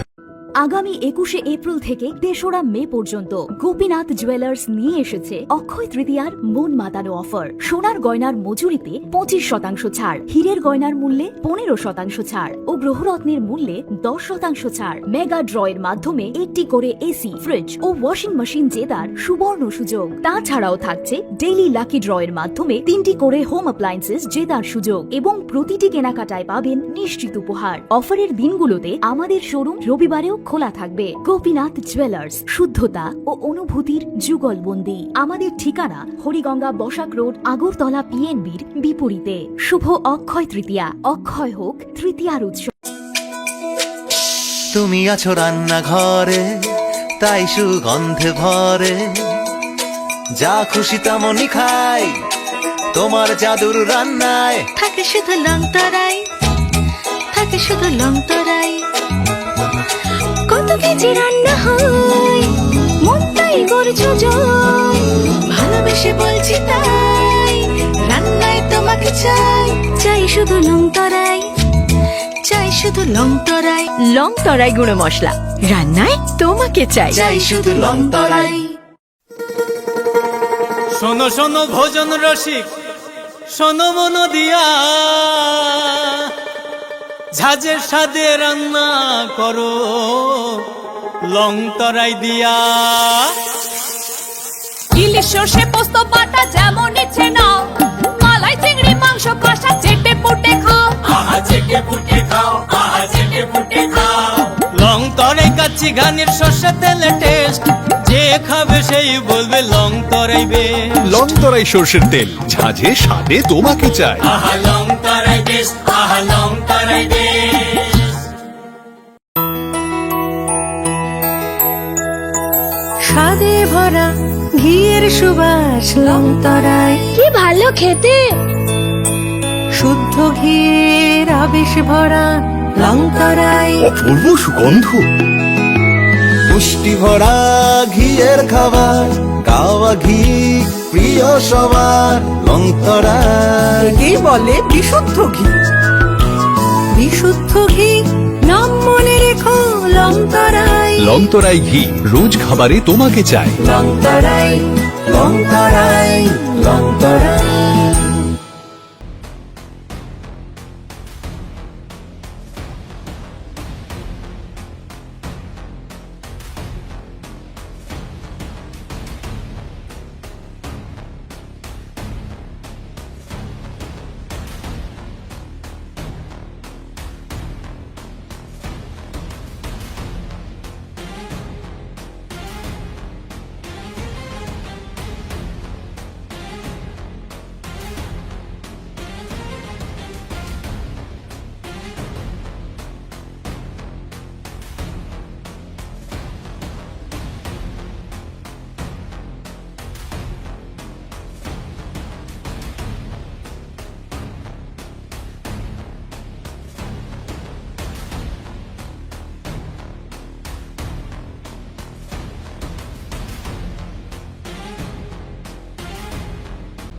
আগামী একুশে এপ্রিল থেকে তেসরা মে পর্যন্ত গোপীনাথ জুয়েলার্স নিয়ে এসেছে অক্ষয় তৃতীয়ার মন মাতানো অফার। সোনার গয়নার মজুরিতে পঁচিশ শতাংশ ছাড়, হীরের গয়নার মূল্যে পনেরো শতাংশ ছাড় ও গ্রহরত্নের মূল্যে দশ শতাংশ ছাড়। মেগা ড্রয়ের মাধ্যমে একটি করে এসি, ফ্রিজ ও ওয়াশিং মেশিন জেতার সুবর্ণ সুযোগ। তাছাড়াও থাকছে ডেইলি লাকি ড্রয়ের মাধ্যমে তিনটি করে হোম অ্যাপ্লায়েন্সেস জেতার সুযোগ এবং প্রতিটি কেনাকাটায় পাবেন নিশ্চিত উপহার। অফারের দিনগুলোতে আমাদের শোরুম রবিবারেও খোলা থাকবে। গোপীনাথ জুয়েলার্স, শুদ্ধতা ও অনুভূতির যুগলবন্দি। আমাদের ঠিকানা হরিগঙ্গা বসাক রোড, আগরতলা পিএনবির বিপরীতে। শুভ অক্ষয় তৃতীয়া, অক্ষয় হোক তৃতীয়ার উৎসব। তুমি আছো রান্নাঘরে, তাই সুগন্ধে ভরে। যা খুশি তেমনই খাই, তোমার জাদুর রান্নায়। থাকে শুধু লং তরাই, থাকে শুধু লং তরাই। কত কেজি রান্না হয়, মনটাই করছো জয়। ভালোবেসে বলছি তাই, রান্নায় তোমাকে চাই। চাই শুধু লং তরাই, চাই শুধু লং তরাই। লং তরাই গুঁড়ো মশলা, রান্নায় তোমাকে চাই। চাই শুধু লং তরাই। শোনো শোনো ভোজন রসিক, শোনো মন দিয়া, ঝাঁঝের স্বাদে রান্না করো লং তরাই দিয়া। ইলিশ সর্ষে পোস্ত বাটা যেমন ইচ্ছে নাও, মালাই চিংড়ি মাংস কষা চেটে পুটে খাও। আহা চেটে পুটে খাও, আহা চেটে পুটে খাও। লং তরাই কাচ্চি ঘানির সর্ষে তেলে টেস্ট, যে খাবে সেই বলবে লং তরাই বেশ। লং তরাই সর্ষের তেল, ঝাঁঝে স্বাদে তোমাকে চাই। আহা লং তরাই বেশ, আহা লং তরাই বেশ। স্বাদে ভরা ঘিয়ের সুবাস লং তরাই। কি ভালো খেতে! শুদ্ধ ঘিয়ের আবেশ ভরা লং তরাই। অপূর্ব সুগন্ধ। পুষ্টি ভরা ঘিয়ের খাবার, গাওয়া ঘি প্রিয় সবার লং তরাই। একেই বলে বিশুদ্ধ ঘি। বিশুদ্ধ ঘি, নাম মনে রেখো লং তরাই। লং তরাই ঘি, রোজ খাবারে তোমাকে চাই। লং তরাই, লং তরাই, লং তরাই।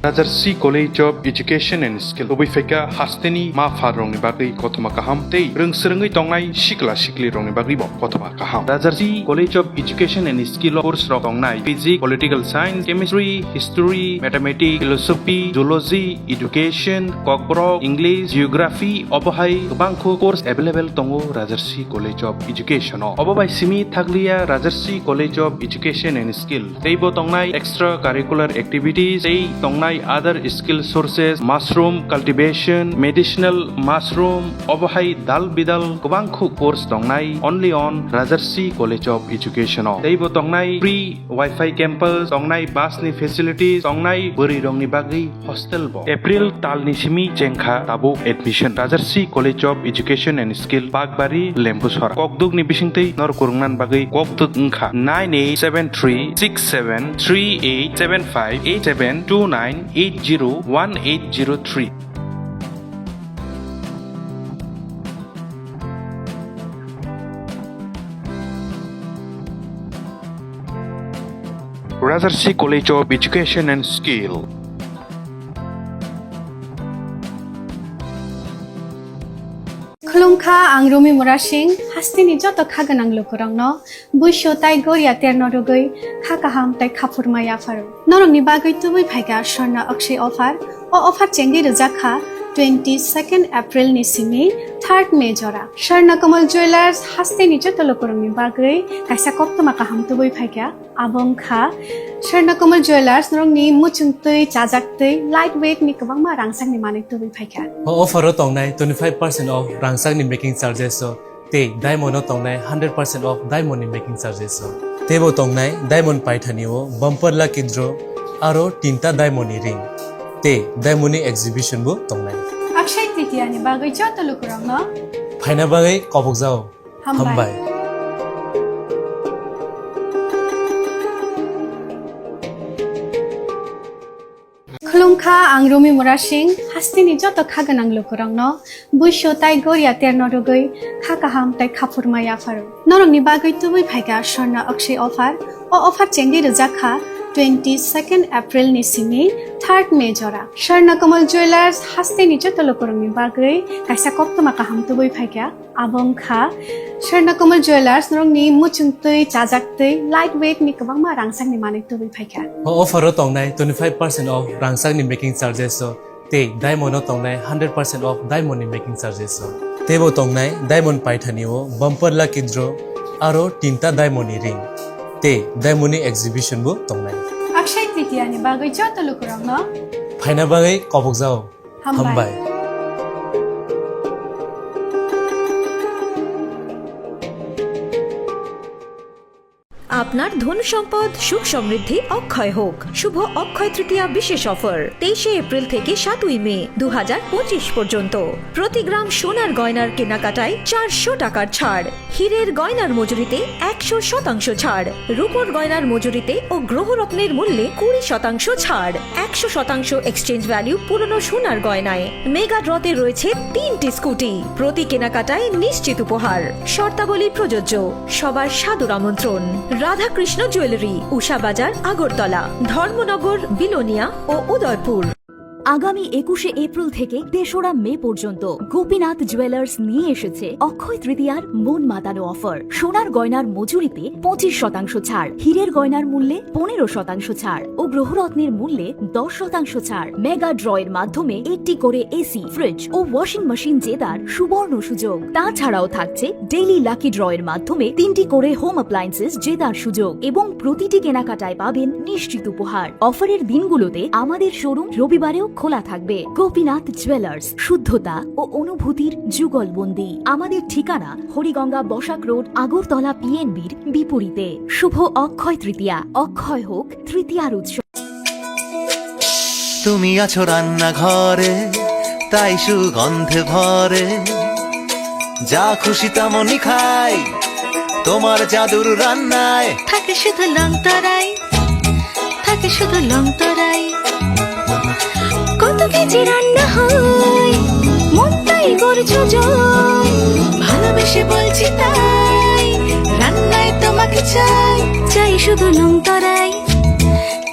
Rajarsi College of Education and Skill, kubui phaikha hasteni ma pha rokni bagwi kothoma kaham tei rwng swrwngwi tongnai sikla sikli rokni bagwi bo kothoma kaham. Rajarsi College of Education and Skill o course rok tongnai Physics, Political Science, Chemistry, History, Mathematics, Philosophy, Zoology, Education, Kokborok, English, Geography, obo hai kwbangkho course available tongo Rajarsi College of Education o. Obo bai simi thakliya Rajarsi College of Education and Skill, teibo tongnai extra curricular activities tei tongnai Other skill sources, mushroom cultivation, medicinal mushroom, obo hai dal bidal kwbang khu course tongnai only on Rajarsi College of Education o. Teibo tongnai free Wi-Fi campus, tongnai bus ni facilities, tongnai bwrwi rokni bagwi hostel bo. April tal ni simi chengkha tabuk admission. Rajarsi College of Education and Skill, Bakbari, Lembusora. Kokduk ni bisingtwi nor kurungnan bagwi kokduk wngkha nine eight seven three six seven three eight seven five eight seven two nine eight zero one eight zero three. Rajarsi College of Education and Skill. Khulumkha, ang Rumi Murasing, hasteni joto kha gwnang lukurokno buisu tai goria terno rwgwi kha kaham tai khaphurma yapharo. Norokni bagwi tubui phaikha Swarna Akshay offer. O offer chengwi rwjak kha twenty second April ni simi third May jora. Swarna Kamal Jewellers hasteni joto lukurokni bagwi kaisa koktwma kaham tubui phaikha. Abo wngkha Swarna Kamal Jewellers, norokni muchungtwi, chajaktwi, light weight ni kwbangma rangchakni manwi tubui phaikha. O offer o tongnai twenty five percent off rangchakni making charges o tei diamond o tongnai hundred percent off diamond ni making charges o. Teibo tongnai diamond paithani o bumper lucky draw aro tinta diamond ni ring tei diamond ni exhibition bo tongnai. Akshay Tritiya ni bagwi joto lukurokno phaina bagwi kobokjao. Hambai. Hambai. Khulumkha, ang Rumi Murasing, hasteni joto kha gwnang lukurokno buisu tai goria terno rwgwi kha kaham tai khaphurma yapharo. Norokni bagwi tubui phaikha Swarna Akshay offer. O offer chengwi rwjak kha twenty second April ni simi third May jora. Swarna Kamal Jewellers hasteni joto lukurokni bagwi kaisa koktwma kaham tubui phaikha. Abo wngkha Swarna Kamal Jewellers, norokni muchungtwi, chajaktwi, light weight ni kwbangma rangchakni manwi tubui phaikha. O offer o tongnai twenty five percent off rangchakni making charges o tei diamond o tongnai hundred percent off diamond ni making charges o. Teibo tongnai diamond paithani o bumper lucky draw aro tinta diamond ni ring tei diamond ni exhibition bo tongnai. Akshay Tritiya ni bagwi joto lukurokno phaina bagwi kobokjao. Hambai. Hambai. আপনার ধন সম্পদ সুখ সমৃদ্ধি অক্ষয় হোক। শুভ অক্ষয় তৃতীয়া বিশেষ অফার, তেইশে এপ্রিল থেকে সাতই মে দু হাজার পঁচিশ পর্যন্ত। প্রতি গ্রাম সোনার গয়নার কেনাকাটায় চারশো টাকার ছাড়, হীরের গয়নার মজুরিতে একশো শতাংশ ছাড়, রূপোর গয়নার মজুরিতে ও গ্রহরত্নের মূল্যে কুড়ি শতাংশ ছাড়, একশো শতাংশ এক্সচেঞ্জ ভ্যালু পুরনো সোনার গয়নায়। মেগা ড্রতে রয়েছে তিনটি স্কুটি, প্রতি কেনাকাটায় নিশ্চিত উপহার। শর্তাবলী প্রযোজ্য। সবার সাদর আমন্ত্রণ। রাধাকৃষ্ণ জুয়েলারি, উষা বাজার, আগরতলা, ধর্মনগর, বিলোনিয়া ও উদয়পুর। আগামী একুশে এপ্রিল থেকে তেসরা মে পর্যন্ত গোপীনাথ জুয়েলার্স নিয়ে এসেছে অক্ষয় তৃতীয়ার মন মাতানো অফার। সোনার গয়নার মজুরিতে পঁচিশ শতাংশ ছাড়, হীরের গয়নার মূল্যে পনেরো শতাংশ ছাড় ও গ্রহরত্নের মূল্যে দশ শতাংশ ছাড়। মেগা ড্র এর মাধ্যমে একটি করে এসি, ফ্রিজ ও ওয়াশিং মেশিন জেতার সুবর্ণ সুযোগ। তাছাড়াও থাকছে ডেইলি লাকি ড্র এর মাধ্যমে তিনটি করে হোম অ্যাপ্লায়েন্সেস জেতার সুযোগ এবং প্রতিটি কেনাকাটায় পাবেন নিশ্চিত উপহার। অফারের দিনগুলোতে আমাদের শোরুম রবিবারেও খোলা থাকবে। গোপীনাথ জুয়েলার্স, শুদ্ধতা ও অনুভূতির যুগলবন্দি। আমাদের ঠিকানা হরিগঙ্গা বসাক রোড, আগরতলা পিএনবির বিপরীতে। শুভ অক্ষয় তৃতীয়া, অক্ষয় হোক তৃতীয়ার উৎসব। তুমি আছো রান্নাঘরে, তাই সুগন্ধে ভরে। যা খুশি তেমনই খাই, তোমার জাদুর রান্নায়। থাকে শুধু লং তরাই, থাকে শুধু লং তরাই। কত কেজি রান্না হয়, মনটাই করছো জয়। ভালোবেসে বলছি তাই, রান্নায় তোমাকে চাই। চাই শুধু লং তরাই,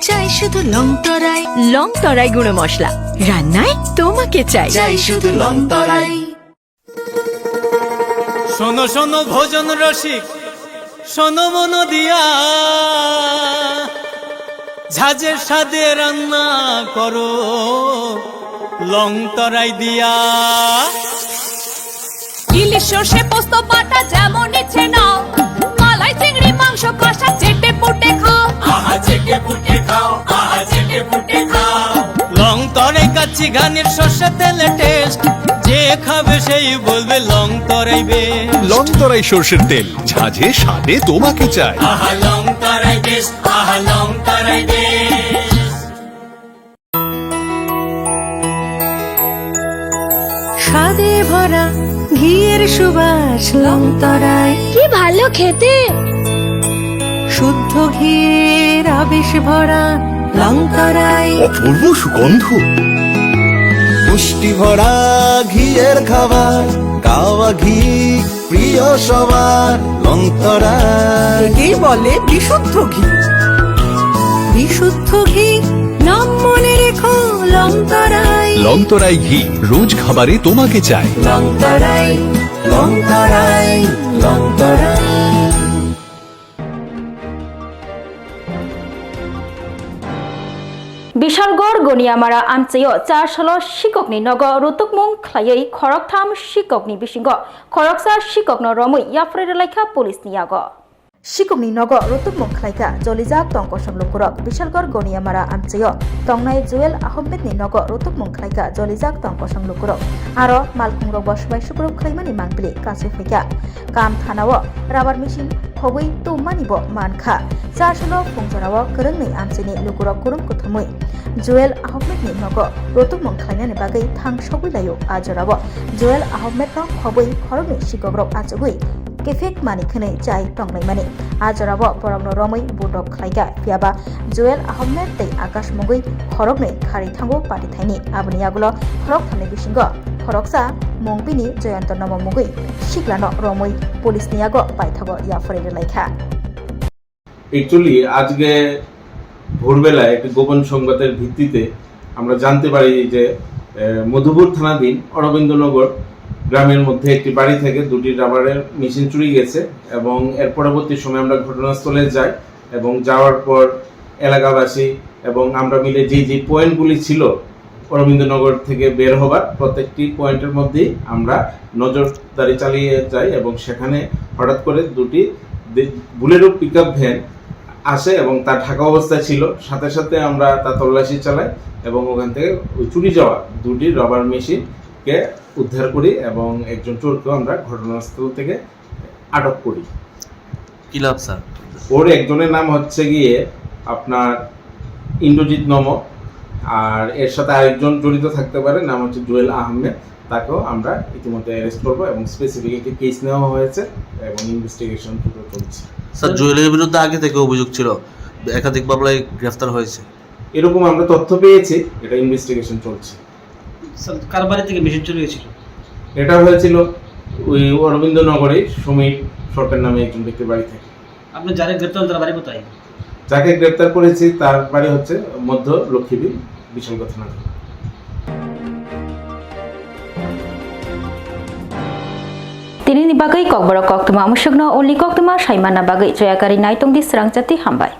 চাই শুধু লং তরাই। লং তরাই গুঁড়ো মশলা, রান্নায় তোমাকে চাই। চাই শুধু লং তরাই। শোনো শোনো ভোজন রসিক, শোনো মন দিয়া, ঝাঁঝের স্বাদে রান্না করো লং তরাই দিয়া। ইলিশ সর্ষে পোস্ত বাটা যেমন ইচ্ছে নাও, মালাই চিংড়ি মাংস কষা চেটে পুটে খাও। আহা চেটে পুটে খাও, আহা চেটে পুটে খাও। লং তরাই কাচ্চি ঘানির সর্ষে তেলে টেস্ট, যে খাবে সেই বলবে লং তরাই বেশ। লং তরাই সর্ষের তেল, ঝাঁঝে স্বাদে তোমাকে চাই। আহা লং তরাই বেশ, আহা লং তরাই বেশ। স্বাদে ভরা ঘিয়ের সুবাস লং তরাই। কি ভালো খেতে। শুদ্ধ ঘিয়ের আবেশ ভরা লং তরাই। অপূর্ব সুগন্ধ। পুষ্টি ভরা ঘিয়ের খাবার, গাওয়া ঘি প্রিয় সবার, লং তরাই। একেই বলে বিশুদ্ধ ঘি। বিশুদ্ধ ঘি, নাম মনে রেখো লং তরাই। লং তরাই ঘি, রোজ খাবারে তোমাকে চাই। লং তরাই, লং তরাই, লং তরাই। Bishalgarh Goniamara amchaio char salo sikokni nogo rutukmung khlaiwi khoroktham sikokni bisingo khoroksa sikokno romwi yapharwi rwlaikha police ni yago. Sikokni nogo rutukmung khlaikha jolijak tong kosom lukurok. Bishalgarh Goniamara amchaio tongnai Joel Ahmedni nogo rutukmung khlaikha jolijak tong kosom lukurok. Aro malkhungrokbo swbai sukuruk khlaimani mangpili kasui phaikha. Kam thanao rubber machine khogwi tummanibo mankha. Char salo phungjorao kwrwngni amchaini lukurok kurum kuthumwi Joel Ahmedni nogo rutukmung khlainani bagwi thang sogwi laio. A jorao Joel Ahmedno khobwi khoroknwi sikokrok achugwi kephek mani khwnwi chai tonglaimani. A jorao borokno romwi budok khlaikha, phiyaba Joel Ahmed tei Akash mungwi khoroknwi kharwi thango patithaini. Aboni yagulo khorok thani bisingo khoroksa mung bini Joyonto Nomo mungwi siklano romwi police ni yago paithago yapharwi rwlaikha. Actually, আজকে ভোরবেলায় একটি গোপন সংবাদের ভিত্তিতে আমরা জানতে পারি যে, আহ, মধুপুর থানাধীন অরবিন্দনগর গ্রামের মধ্যে একটি বাড়ি থেকে দুটি রাবারের মেশিন চুরি গেছে এবং এর পরবর্তী সময় আমরা ঘটনাস্থলে যাই এবং যাওয়ার পর এলাকাবাসী এবং আমরা মিলে যে যে পয়েন্টগুলি ছিল অরবিন্দনগর থেকে বের হবার প্রত্যেকটি পয়েন্টের মধ্যেই আমরা নজরদারি চালিয়ে যাই এবং সেখানে হঠাৎ করে দুটি দে-, বুলেরো পিকআপ ভ্যান আসে এবং তা ঢাকা অবস্থায় ছিল। সাথে সাথে আমরা তা তল্লাশি চালাই এবং ওখান থেকে ওই চুরি যাওয়া দুটি রাবার মেশিনকে উদ্ধার করি এবং একজন চোরকেও আমরা ঘটনাস্থল থেকে আটক করি। কি লাভ, স্যার? ওর একজনের নাম হচ্ছে গিয়ে আপনার ইন্দ্রজিৎ নম, আর এর সাথে আরেকজন জড়িত থাকতে পারে, নাম হচ্ছে জুয়েল আহমেদ। তাকেও আমরা ইতিমধ্যে অ্যারেস্ট করবো এবং স্পেসিফিক একটি কেস নেওয়া হয়েছে এবং ইনভেস্টিগেশন দ্রুত চলছে। স্যার, জুয়েলের বিরুদ্ধে আগে থেকে অভিযোগ ছিল, একাধিক মামলায় গ্রেফতার হয়েছে। এরকম আমরা তথ্য পেয়েছি, এটা ইনভেস্টিগেশন চলছে। স্যার, কার বাড়ি থেকে মেশিন চুরি হয়েছিল? এটা হয়েছিল ওই অরবিন্দনগরে সমীর সরকার নামে একজন ব্যক্তির বাড়ি থেকে। আপনি যারে গ্রেপ্তার করেন, তার বাড়ি কোথায়? যাকে গ্রেপ্তার করেছি, তার বাড়ি হচ্ছে মধ্য লক্ষ্মীবিল, বিশালগড় থানা। Tinini bagwi kokborok koktwma, mwswkno ulni koktwma saimana bagwi joyakari naitongdi swrang chati, hambai.